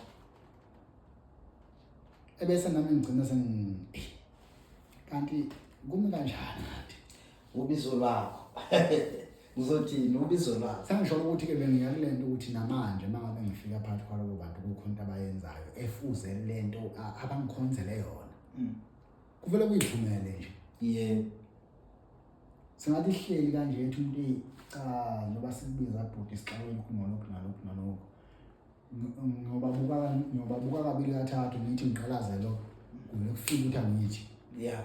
Ebese nami ngigcina sengi kanti kumi kanjani kanti ubizo lwakho ngizothini ubizo lwakho. Sengisho ukuthi-ke bengiya kule nto ukuthi namanje uma ngabe ngifika phakathi kwalabo bantu kukho into abayenzayo efuze le nto abangikhonzele yona. Kuvele kuyiphumele nje. Yebo. Singathi sihleli kanje ethi umuntu eyi cha njengoba sikubiza bhuti sixakwe lokhu nalokhu nalokhu nalokhu. Ngobabuka ngobabuka kabili kathathu ngithi ngiqalaze lo kuvele kufike ukuthi angithi. Yeah.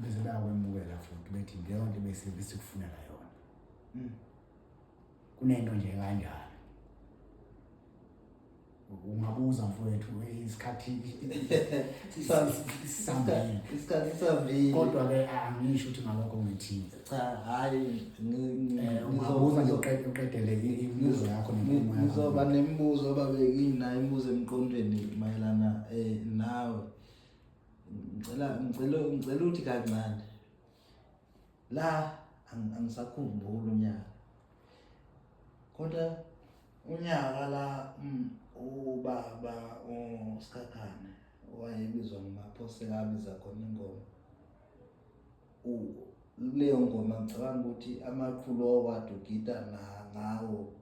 Bese bayakwemukela futhi bethi leyo nto bese besikufunela yona. Kunento nje kanjalo. Ungabuza mfowethu isikhathi sisambile. Isikhathi sisambile. Kodwa ke angisho ukuthi ngalokho ngithini. Cha, hayi ungabuza nje uqedele imibuzo yakho nenkulumo yakho. Ngizoba nemibuzo ababekinayo imibuzo emqondweni mayelana nawe. Ngicela ngicela ukuthi kancane. La angisakhumbuli unyaka. Kodwa unyaka la ubaba uSikhakhane owayebizwa ngoMaphoseka abiza khona ingoma. Kuleyo ngoma ngicabanga ukuthi amaqhulo owakade ugida ngawo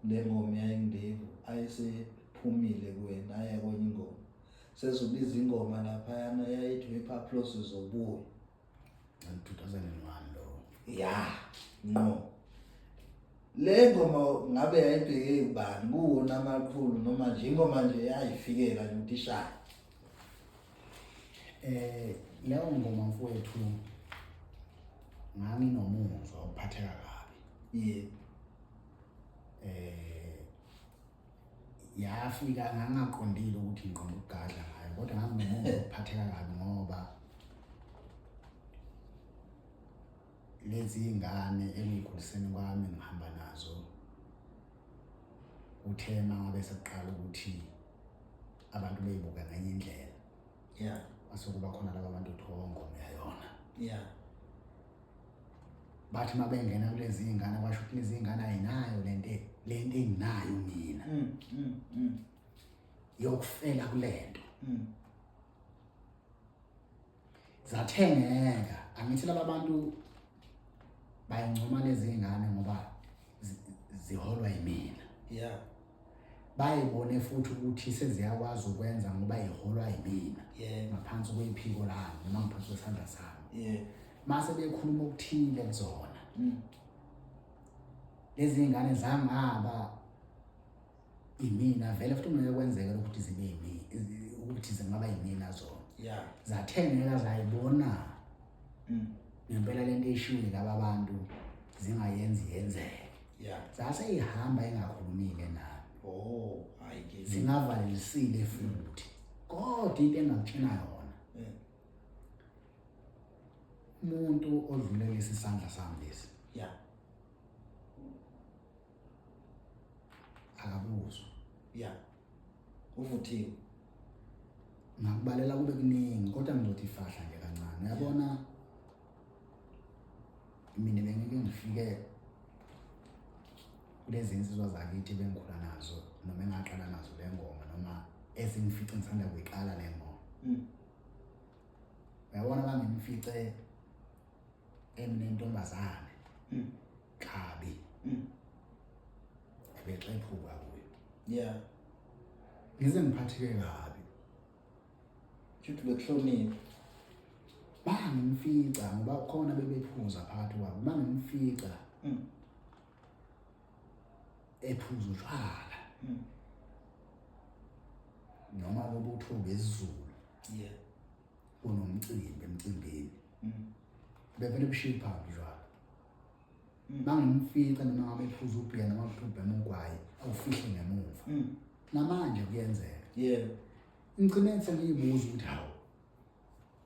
le ngoma yayingidevu ayesephumile kuwena aya kwenye ingoma. Sezobiza ingoma laphayana yayithi wephaphulos uzobuya. 2001 lo. Ya, ngqo. Le ngoma ngabe yayibheke kubani kuwona amaqhulu noma nje ingoma nje yayifikela nje ukuthi ishaye. Leyo ngoma mfowethu nganginomuzwa wokuphatheka kabi. Yebo. Yafika ngangaqondile ukuthi ngiqonde ukugadla ngayo kodwa nganginomuzwa wokuphatheka kabi ngoba lezi ngane engikhuliseni kwami ngihamba nazo uthe mangabe sekuqala ukuthi abantu beyibuka ngenye indlela. Yeah. Kwase kuba khona laba bantu kuthiwa ngoma yayona. Yeah. Bathi mabengena kulezi ingane kwasho ukuthi lezi ingane ayinayo lento enginayo mina. Yokufela kulento. Zathengeka. Angithi laba bantu bayincoma lezi ingane ngoba ziholwa yimina. Yeah. Bayibone futhi ukuthi seziyakwazi ukwenza ngoba iholwa yimina. Yeah. Ngaphansi kwephiko lami noma ngaphansi kwesandla sami. Yeah. Mase bekhuluma okuthile kuzona. Lezi ingane zangaba imina vele futhi ngeke kwenzeke ukuthi zibe yimina ukuthi zingaba yimina zona. Yeah. Zathengeka zayibona. Ngempela lento eshiwe laba bantu zingayenzi yenzeke. Yeah. Zase ihamba engakhulumile nami. Oh, hayi ke. Zingavalelisile futhi. Kodwa into engakutshena yona. Umuntu odlule lesi sandla sami lesi. Yeah. Akabuzwa. Yeah. Uvuthiwe. Ngakubalela kube kuningi kodwa ngizothi fahla nje kancane. Uyabona mina bengike ngifike kulezi insizwa zakithi bengikhula nazo noma engaqala nazo le ngoma noma ezingifice ngisanda kuyiqala le ngoma. Uyabona bangimfice eminentombazane. Kabi. Ebexephuka kuyo. Yeah. Ngize ngiphatheke kabi. Shuthi bekuhlonipha. Bangimfica ngoba khona bebephuza phakathi kwabo. Bangimfica. Ephuza utshwala. Noma lobutho besiZulu. Yeah. Kunomcimbi emcimbini. Bevele bushiye phambi utshwala. Bangimfica noma ngabe ephuza ubhiya noma ubhema ugwayi awufihle ngemuva. Namanje kuyenzeka. Yeah. Ngigcine sengiyibuza ukuthi hawu.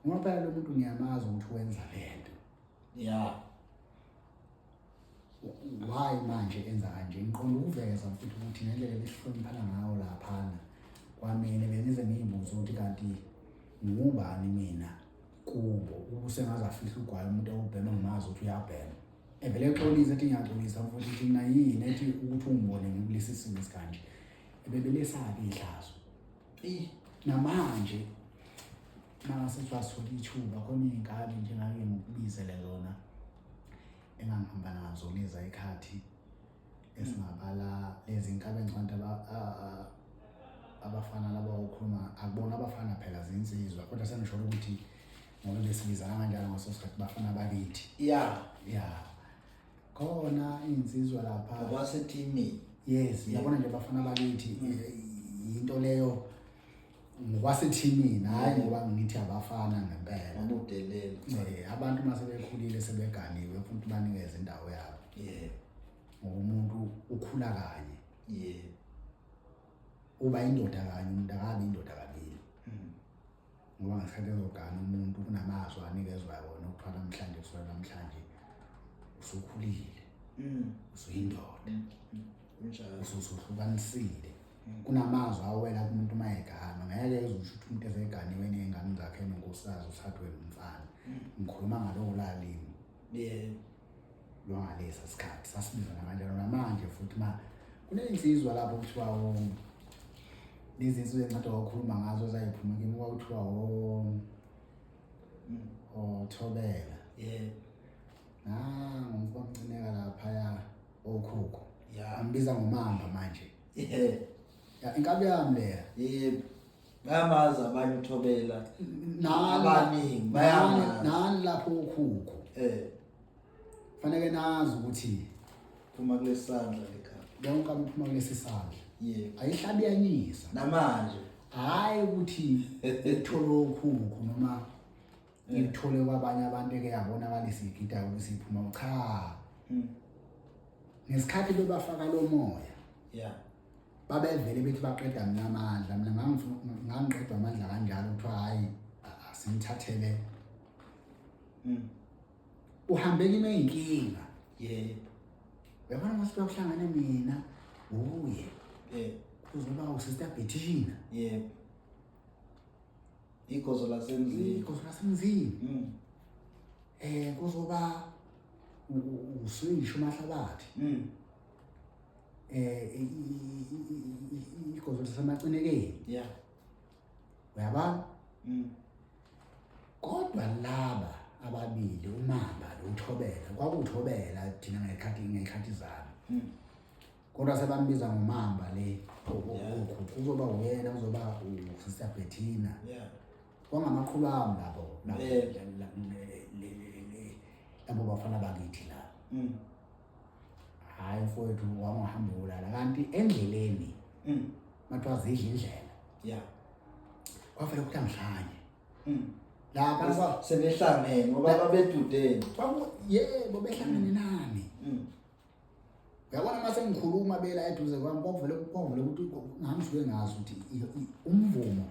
Ngoba phela lo muntu ngiyamazi ukuthi wenza lento. Yeah. Why manje enza kanje? Ngiqonda ukuveza mfethu ukuthi ngendlela ebesihloniphana ngayo laphana kwamina bengize ngiyibuze ukuthi kanti ngubani mina kubo ubusengaze afihle ugwayi umuntu ewubhema ngimazi ukuthi uyabhema. Evele exolisa ethi ngiyaxolisa mfethu ukuthi mina yini ethi ukuthi ungibone ngikulesi simo esikanje. Ebebelesaphi ihlazo? Namanje mangase kuthiwa sithola ithuba, khona iy'nkabi njengake ngikubizele zona engangihamba nazo leza ikhathi esingabala lezi nkabi engicabanga abafana laba okhuluma akubona abafana phela, zinsizwa, kodwa sengisholo ukuthi ngoba besibizana kanjalo ngaso sikhathi, bafana bakithi. Ya, khona iy'nsizwa lapha. Ngokwasethimini. Yes, yabona nje, bafana bakithi, into leyo ngokwasethimini, hhayi ngoba ngithi abafana ngempela. Ngobudelelo. Abantu uma sebekhulile, sebeganiwe futhi, banikeze indawo yabo, ngoba umuntu ukhula kanye, uba indoda kanye, umuntu akabi indoda kabili, ngoba ngesikhathi ezogana umuntu kunamazwi anikezwa wona okuthiwa namhlanje, kusukela namhlanje usukhulile, usuyindoda, Kunjalo. Usuhlukanisile. Kunamazwi awela kumuntu uma egana, ngeke uze usho ukuthi umuntu eseganiwe ney'ngane zakhe nonkosikazi uthathwe umfana. Ngikhuluma ngalowo lalimi lwangalesa sikhathi, sasibizana kanjalo. Namanje futhi ma kuney'nsizwa lapho kuthiwa lezi nsizwa engiqeda wakhuluma ngazo ezayiphuma kimi, kwakuthiwa oThobela. Nangu umfo omcineka laphaya, okhukhu, ambiza ngomamba manje. Ya, inkabi yami leya. Yebo, bayamazi abanye uThobela. Nani? Abaningi bayamazi. Nani lapho okhukhu, faneke nazi ukuthi phuma kulesandla lekhaya. Leyo nkabi iphuma kulesi sandla. Ayihlabi yanyisa. Namanje. Hhayi ukuthi ithole okhukhu noma ithole kwabanye abantu eke yabonakalisa igidayo ukuthi iphuma, cha. Ngesikhathi bebafaka lo moya, babevele bethi baqeda mina amandla. Mina ngangiqedwa amandla kanjalo, kuthiwa hhayi, asimthathele, uhambe kimi eyinkinga. Uyabona, mase kuhlangane mina, uye, kuzoba uSister Bettina. Yebo, igozo lasemzini. Igozo lasemzini. Kuzoba usuyisho uMahlabathi, igozo lasemacinekeni. Uyabona? Kodwa laba ababili, uMamba lo, uThobela, kwakuthobela thina ngekhathi zami, kodwa sebambiza ngomamba le, kuzoba uyena, kuzoba uSister Bettina. Kwangamaqhubu ami labo, labo bafana bakithi la. Hhayi mfowethu, wangahamba uyolala kanti endleleni, mathiwa zidla indlela, kwavele ukuthi angihlanye lapha. Sebehlangene ngoba babedudene. Yebo, behlangene nami. Uyabona, uma sengikhuluma bela eduze kwami, kwakuvele ukuthi ngangisuke ngazi ukuthi umvumo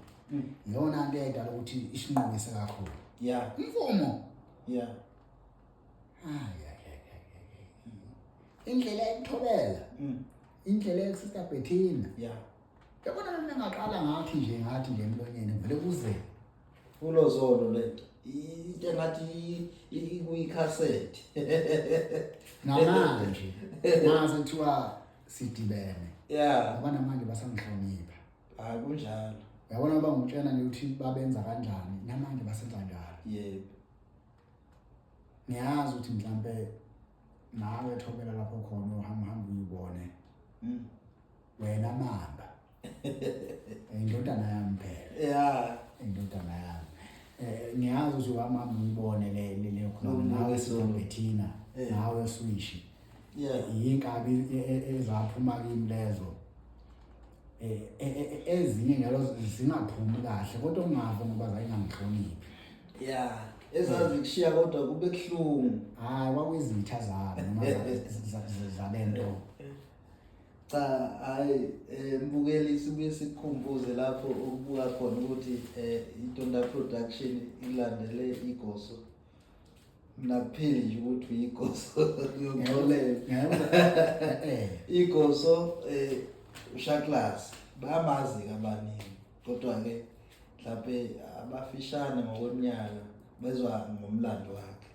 iyona nto eyayidala ukuthi isinqobise kakhulu. Umvumo. Hayi, hayi, hayi, hayi, hayi. Indlela yokuthobela, indlela yokuSister Bettina. Yabona, noma ngaqala ngathi nje emlonyeni vele kuze. Ulozolo lento, into engathi ikuyikhasethi. Namanje mase kuthiwa sidibene, ngoba namanje basangihlonipha. Hayi, kunjalo. Uyabona, bangitshena nje ukuthi babenza kanjani, namanje basenza njalo. Ngiyazi ukuthi mhlambe nawe Thobela lapho khona uhamba hamba uyibone, wena Mamba, indodana yami phela, indodana yami. Ngiyazi ukuthi uhamba hamba uyibone le khona nawe, Sister Bettina, nawe Swishi, yinkabi ezaphuma kimi lezo. Ezinye njalo zingaphumi kahle, kodwa ungavo ngoba zayingangihloniphi. Yeah, ezazikushiya kodwa kube kuhlungu. Hayi, kwakuyizitha zami noma zalento. Cha, hayi, mbukeli, sibuye sikukhumbuze lapho ukubuka khona ukuthi iNtonda Production ilandele igoso. Mina kupheli nje ukuthi uyigoso, uyoxolela. Igoso uShaklas bayamazi abaningi, kodwa ke mhlawumbe abafishane ngokweminyaka bezwa ngomlando wakhe.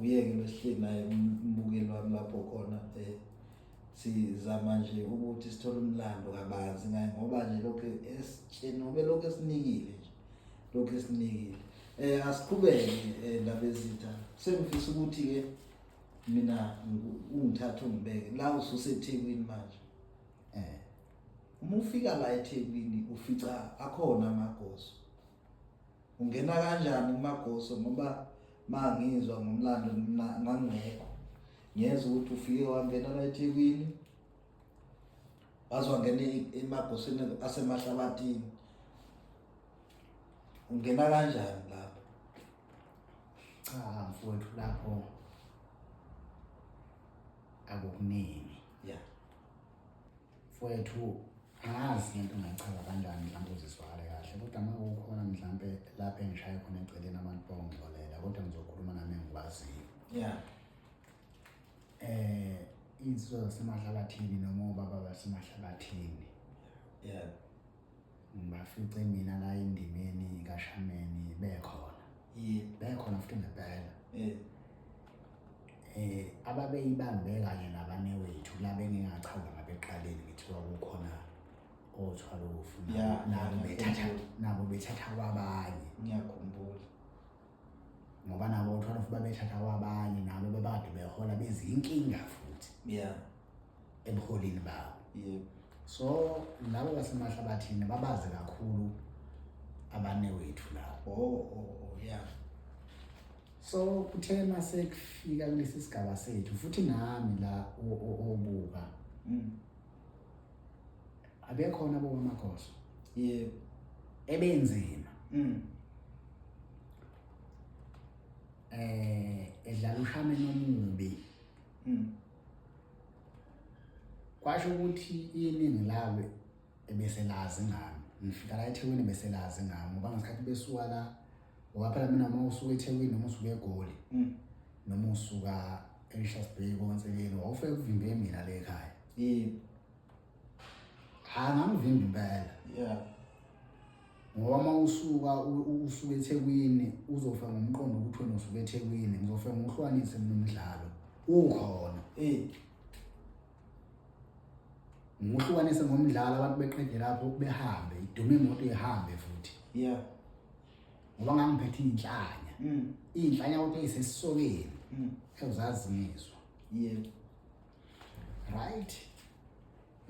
Uye-ke losihleli naye umbukeli wami lapho khona. Sizama nje ukuthi sithole umlando kabanzi ngaye ngoba nje lokho esitsheni ube lokho esinikile nje lokho esinikile. Asiqhubeke ndaba ezitha. Sengifisa ukuthi ke mina ungithathe ungibeke la ususeThekwini manje. Uma ufika la eThekwini ufica akhona amagoso. Ungena kanjani kumagoso ngoba mangizwa ngomlando ngangekho. Ngiyezwa ukuthi ufike wangena la eThekwini waze wangena emagosweni asemahlabathini. Ungena kanjani lapho? Cha mfowethu, lapho akukuningi. Mfowethu, angazi ngento ongayichaza kanjani mhlawumbe uzizwakale kahle, kodwa uma kukhona mhlawumbe lapho engishaye khona eceleni abantu bawungixolela, kodwa ngizokhuluma nami engikwaziyo. Iy'nsizwa zasemahlabathini noma obaba basemahlabathini. Ngibafice mina la endimeni kaShameni bekhona. Bekhona futhi ngempela. Ababeyibambe kanye nabanewethu la bengingachaza ngabeqaleni ngithi kwakukhona othwalofu nabo bethatha nabo bethatha kwabanye. Ngiyakhumbula. Ngoba nabo othwalofu babethatha kwabanye nabo bebade behola bezinkinga futhi. Ebuholini babo. So labo basemahlabathini babazi kakhulu abanewethu labo. So kuthe mase kufika kulesi sigaba sethu futhi nami la obuka. Abekhona bo Magoso. Ebenzima. Edlala ushame nomubi. Kwasho ukuthi iningi labo ebeselazi ngami. Ngifika la eThekwini beselazi ngami ngoba ngesikhathi besuka la, ngoba phela mina uma usuka eThekwini noma usuka eGoli noma usuka eRichards Bay koNsekeni wawufike kuvimbe mina le ekhaya. Ha, ngangivimba impela. Ngoba uma usuka usuka eThekwini uzofika ngomqondo ukuthi wena usuka eThekwini, ngizofika ngikuhlukanise mina umdlalo ukhona. Ngikuhlukanise ngomdlalo abantu beqede lapho behambe, idume imoto ihambe futhi. Ngoba ngangiphethe iy'nhlanya. Iy'nhlanya kodwa ey'sesisokeni. Ewuzazi ngizwa. Right.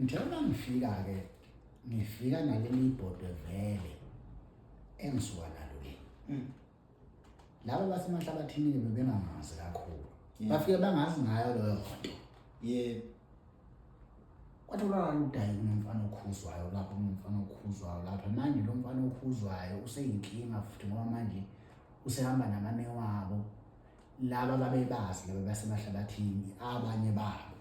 Ngithe uma ngifika-ke, ngifika naleli ibhodwe vele engisuka nalo le. Laba basemahlabathini-ke bebengangazi kakhulu. Bafike bangazi ngayo leyo nto. Kwatholakala udayi kunomfana okhuzwayo lapho, kunomfana okhuzwayo lapha. Manje lo mfana okhuzwayo useyinkinga futhi ngoba manje usehamba namane wabo. Laba babebazi laba basemahlabathini abanye babo.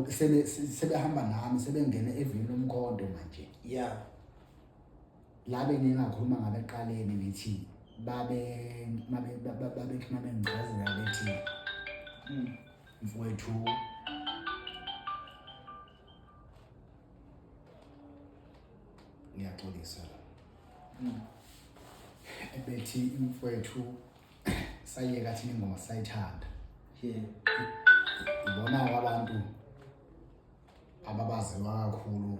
Sebehamba nami, sebengena evini lomkhonto manje. La bengingakhuluma ngabe eqaleni ngithi babe bengichazela bethi mfowethu ngiyaxolisa la. Bethi mfowethu sayeka thina ingoma sayithanda. Ibona abantu ababaziwa kakhulu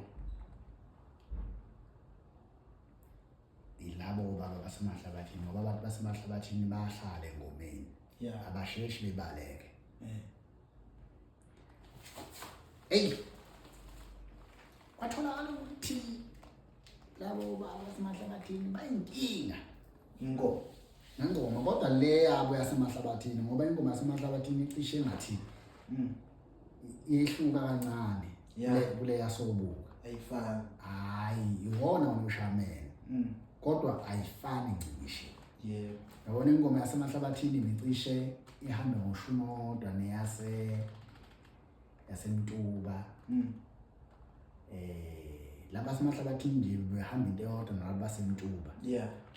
yilabo baba basemahlabathini, ngoba abantu basemahlabathini bayahlala engomeni. Abasheshi bebaleke. Hey, kwatholakala ukuthi labo baba basemahlabathini bayinkinga. Ingoma. Ngengoma, kodwa le yabo yasemahlabathini, ngoba ingoma yasemahlabathini icishe ngathi yehluka kancane kule yasobuka. Ayifani. Hayi, iwona unoshamela. Kodwa ayifani ncishe. Yabona ingoma yasemahlabathini micishe ihambe ngoshumi owodwa neyase yaseMtuba. Laba semahlabathini nje behamba into eyodwa nalaba baseMtuba.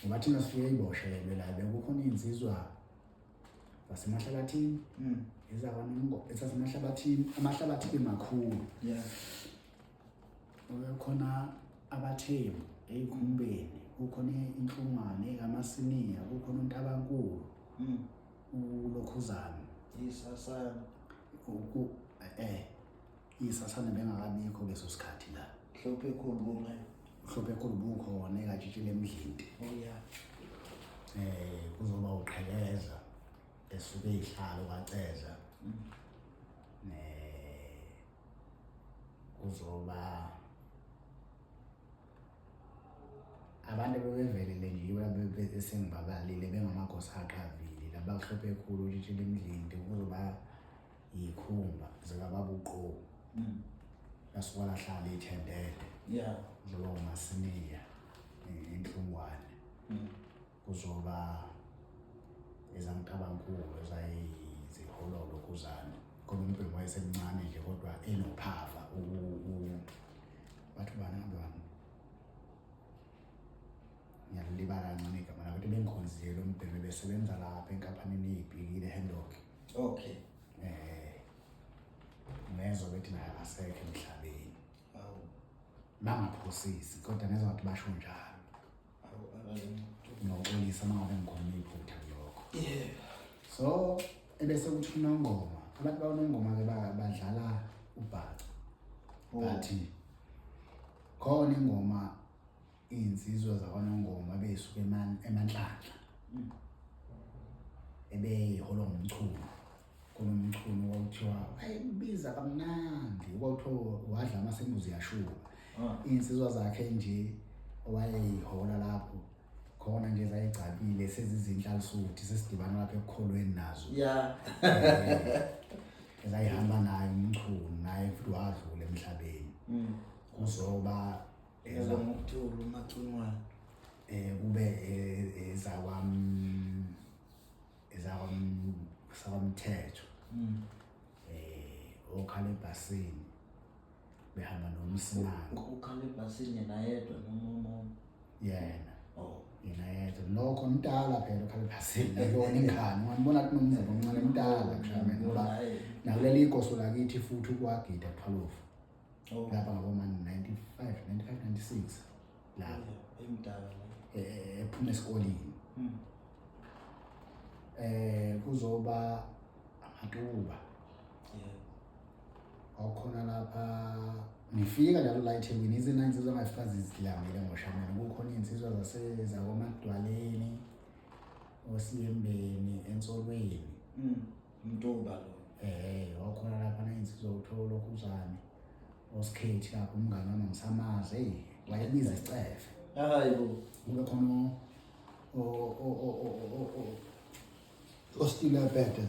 Ngoba thina sifike iboshelwe la, bekukhona iy'nsizwa zasemahlabathini. EzakwaNongo, ezasemahlabathini, amahlabathi makhulu. Kukhona abaThembu ey'khumbeni, kukhona inhlungwane ekaMasiniya, kukhona uNtabankulu. Ulokhuzana. Isasana. Isasane bengakabikho leso sikhathi la. Hlophe khulu kunge. Hlophe khulu bukhona ekatshitshile emdlinti. Oh yeah. Kuzoba uqhekeza esuke ihlalo kaCeza. Kuzoba abantu bebevelele nje yibo esengibabalile bengamagosa aqavile labahlophe khulu utshitshile emdlinti kuzoba yikhumba zikababa uqobo lasuka lahlala ithendele yeah kuzoba umasiniya inhlungwane kuzoba ezantabankulu ezayizihololo kuzane khona umbhemu wayesemncane nje kodwa enophava bathi ubani ngabe bani ngiyalibala kancane igama lakho ukuthi bengikhonzile lo mbhemu besebenza lapha enkampanini eyibhikile ehandok. Okay. Ngezwa bethi naye akasekho emhlabeni. Awu. Bangaphosisi kodwa ngezwa ngathi basho njalo. Awu akalungi. Ngiyoxolisa uma ngabe ngikhuluma iphutha kulokho. Yeah. So ebese kuthi uNongoma, abantu bakwaNongoma ke badlala ubhaca. Oh. Bathi khona ingoma iy'nsizwa zakwaNongoma bey'suka eManhlanhla. Ebeyiholwa nguMchunu. Kunomchunu kwakuthiwa wayebiza kamnandi, kwakuthiwa wadla amasembuzi yashuba. Iy'nsizwa zakhe nje owayeyihola lapho khona nje zayigcabile sezizinhlalisuthi sesidibana lapha ekukholweni nazo. Yeah. Ezayihamba naye uMchunu naye futhi wadlula emhlabeni. Kuzoba Eza ngokuthula uMacingwane. Kube ezakwamthetho. Okhala ebhasini behamba nomsinana. Ukhala ebhasini yena yedwa noma omunye? Yena. Oh. Yena yedwa. Lokho mdala phela ukhala ebhasini nakuyona ingane. Ungambona ukuthi unomzimba omncane mdala mhlawumbe ngoba nakuleli igoso lakithi futhi ukwagida 12. Oh. Lapha ngaboma 95, 95, 96 lapho. Emdala. Ephuma esikoleni. Kuzoba amatuba. Yeah. Awukhona lapha nifika njalo la eThekwini izina insizwa angazifika zizidlangile ngoshamela kukhona insizwa zasezakomadwaleni osiyembeni ensolweni. Mtuba lo. Wakhona lapha na insizwa uthola lokhuzane osikhethi lapho umngane wami ngisamazi hey wayebiza isicefe. Hayibo. Kube khona ostile bhede.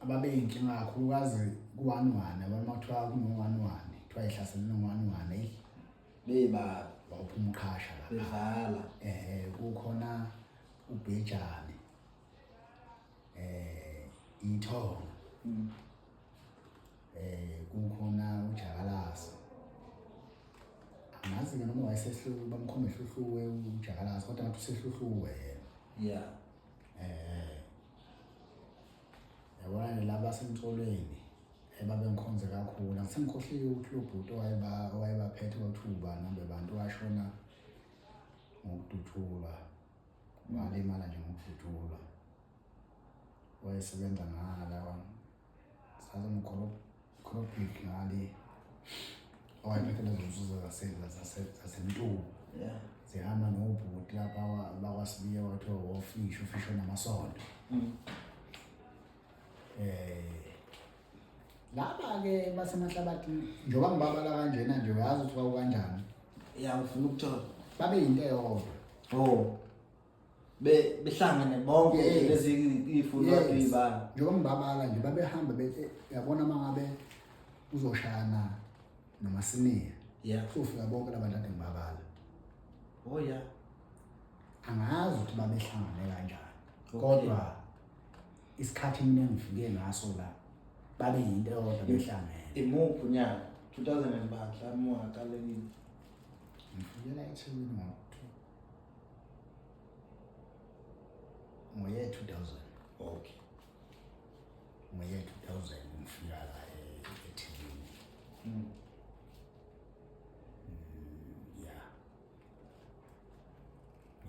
Ababe inkinga kakhulukazi ku-1-1 abantu makuthiwa kuno-1-1 kuthiwa ihlasele no-1-1 eyi. Beba wawuphuma uqhasha lapha. Bevala. Kukhona ubhejane. Ithonga. Kukhona ujakalasi. Angazi ke noma wayesehluke bamkhombe ehluhluwe ujakalasi kodwa ngathi usehluhluwe yena. Yeah. Yabona nje laba semtholweni ebabengikhonze kakhulu. Angisengikhohliwe ukuthi lo bhuti owayebaphethe kwakuthiwa ubani nombe bantu washona ngokudutshulwa. Walimala nje ngokudutshulwa. Wayesebenza ngala sazomkholo ngale owayephethe lezo nsizwa zaseMtuba. Yeah. Zihamba nobhuti lapha bakwaSibiya kwathiwa wofisha ufisho namasonto. Laba ke basemahlabathini njengoba ngibabala kanjena nje uyazi ukuthi kwakukanjani. Yeah, ngifuna ukuthola. Babe yinto eyodwa. Oh. Behlangene bonke Yes. lezi izifundo Yes. kuyibala. Njengoba ngibabala nje babehamba uyabona mangabe uzoshayana noMasiniya. Yeah. Kuzofika bonke labantu ade ngibabala. Oh yeah. Angazi ukuthi babehlangane kanjani. Okay. Kodwa isikhathi mina engifike ngaso la babe yinto eyodwa behlangene. Imuphi unyaka? 2000 and mhlawumbe ungakalekile. Ngifike la eThekwini ngoye 2000. Okay. Ngoye 2000 ngifika la eThekwini. Yeah.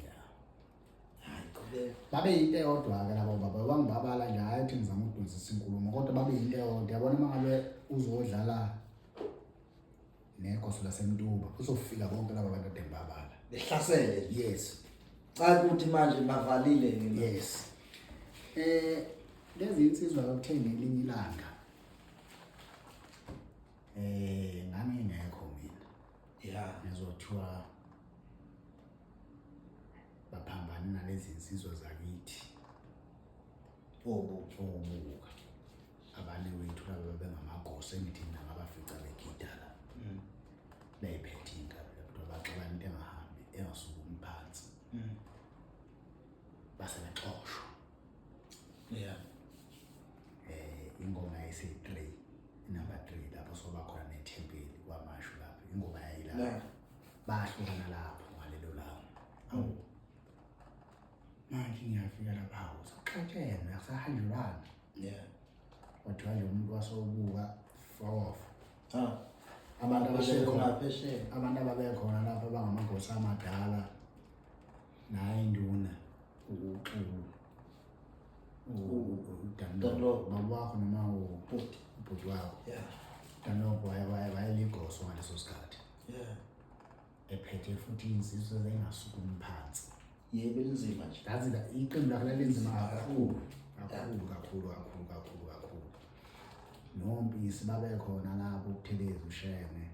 Yeah. Hayi qhubeka. Babe yinto eyodwa ke labo baba bangibabala nje hayi ukuthi ngizama ukudonsa ukulungisisa inkulumo, kodwa babe yinto eyodwa. Yabona uma ngabe uzodlala negoso laseMtuba, uzofika bonke laba bantu ade ngibabala. Behlasele. Yes. Cha ukuthi manje bavalile. Yes. Lezi insizwa lokuthe ngelinye ilanga ngangingekho mina. Yeah. Ngizothiwa baphambana nalezi insizwa zakithi. Obuka. Abane wethu laba bengamagoso engithi mina ngabafica begida la. Beyiphethe inkabi lapho baxabana into engahambi engasukumi phansi. Base bexoshwa. Yeah. Ingoma yayisi-3, number 3 lapho soba khona nethempeli kwaMashu lapho ingoma yayilapho. Bahlukana lapho ngalelo langa. Awu. Manje ngiyafika lapha, hawu, saxatshenwe, akusahanjwelwana. Yeah. Kwathiwa nje umuntu wasobuka fokof. Ah. Abantu ababekhona Ngaphesheya. Abantu ababekhona lapho abangamagosa amadala naye induna uXulu. Dunlop. Baba wakho noma Ubhuti. ubhuti wakho. Yeah. Dunlop wayeligoso ngaleso sikhathi. Yeah. Ephethe futhi insizwa engasukumi phansi. Yebo, linzima nje. Yazi la iqembu lakhe lalinzima kakhulu, kakhulu, kakhulu, kakhulu, kakhulu, kakhulu. Nompisi babekhona lapho uButhelezi uShenge.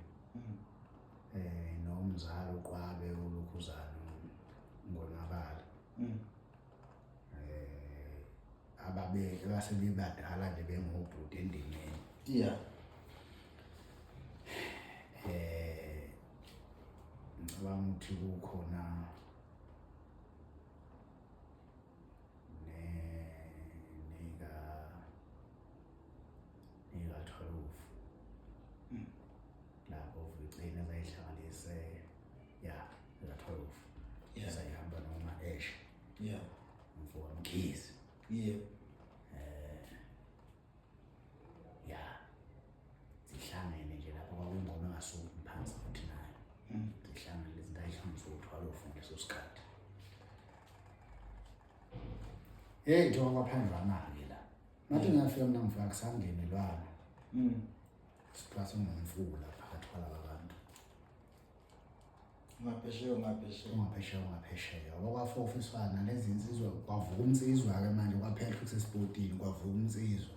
Nomzala uQwabe uLukhuzana ngonakala. Ababe basebebadala nje bengobhuti endimeni. Yeah. Ngicabanga ukuthi kukhona nika 12. Lapho uvicene ezayihlanganise, ya, nika 12. Yeah. Ezayihamba noma Ash. Yeah. Mfowethu Mkhize. Yeah. Ya. Zihlangene nje lapho kwakuyingoma engasuki phansi futhi nayo. Zihlangene lezi zinto ayihlanganise u-12 ngaleso sikhathi. Hey, njengoba kwaphandlwana-ke la. Ngathi ngiyafika mina ngifika kusangenelwana. Sithiwa singumfula phakathi kwalaba bantu. Ngaphesheya, ngaphesheya. Ungaphesheya, ungaphesheya. Okwafofiswana lezi insizwa, kwavuka insizwa-ke manje, kwaphehla ukuthi esipotini, kwavuka insizwa.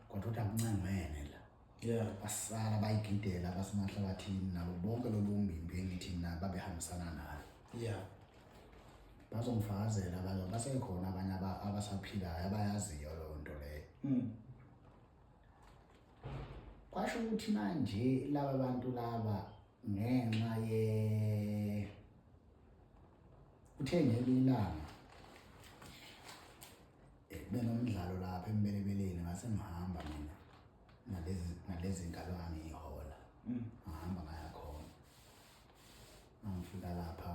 Kodwa ukuthi akuncengwene la. Yeah. Basala bayigidela abasemahlabathini nabo bonke lolu mbimbi engithi nabo babehambisana nalo. Yeah. Bazongifakazela abantu basekhona abanye abasaphilayo abayaziyo leyo nto leyo. Kwasho ukuthi manje laba bantu laba ngenxa ye uthe ngelinye ilanga benomdlalo lapha embelebeleni ngase ngihamba mina nalezi nkalo engangiyihola. Ngahamba ngaya khona. Ngifika lapha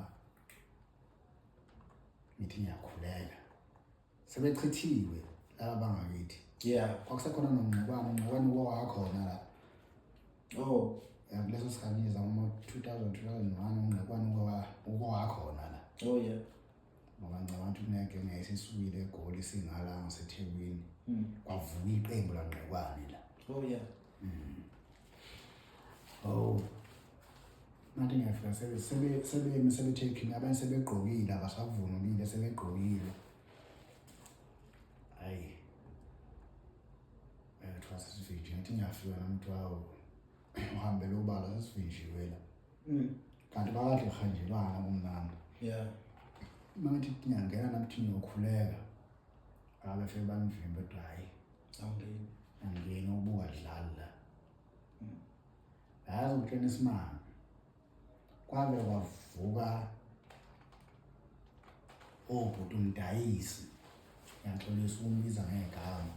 ngithi ngiyakhuleka. Sebechithiwe laba bangakithi. Yeah. Kwakusekhona noNgqekwane, uNgqekwane wakhona la. Oh. Kuleso sikhathi nje zama 2000, 2001 uNgqekwane wakhona la. Oh yeah. Ngoba ngicabanga ukuthi kunegenge yayisisukile eGoli singala ngaseThekwini. Kwavuka iqembu laNgqekwane la. Oh yeah. Oh. Ngathi ngiyafika sebemi sebethekini abanye sebegqokile abasavunulile sebegqokile. Hayi. Kuthiwa sesivinjiwe, ngathi ngiyafika nami kuthiwa hawu, uhambele ubala sesivinjiwe la. Kanti bakade kuhanjelwana kumnandi. Yeah. Uma ngithi ngiyangena nami kuthi ngiyokhuleka. Abefike bangivimbe kodwa hhayi. Awungeni. Angingeni ubuka dlali la. Yazi ukutshena isimanga. Kwave kwavuka obhuti umdayisi. Ngiyaxolisa ukumbiza ngegama.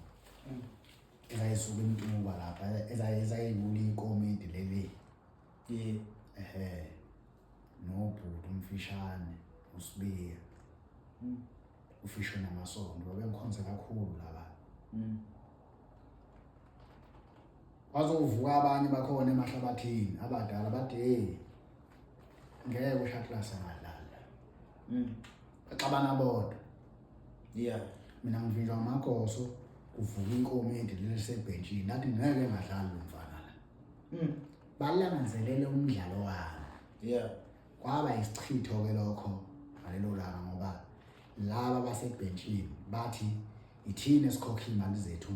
Ezayisuka eMtuba lapha, ezayilula ikomidi leli. Yeah. Ehhe. Nobhuti umfishane uSibiya. Ufishwe namasonto, babengikhonze kakhulu laba. Bazovuka abanye bakhona emahlabathini abadala bathi hey ngeke uShaklasa angadlala. Baxabana bodwa. Yeah. Mina ngivinjwa amagoso, Kuvuka inkomedi lelisebhentshini lathi ngeke ngadlali lo mfana la. Balangazelele umdlalo wami. Kwaba isichitho-ke lokho ngalelo langa, ngoba laba basebhentshini bathi ithina esikhokha iy'mali zethu.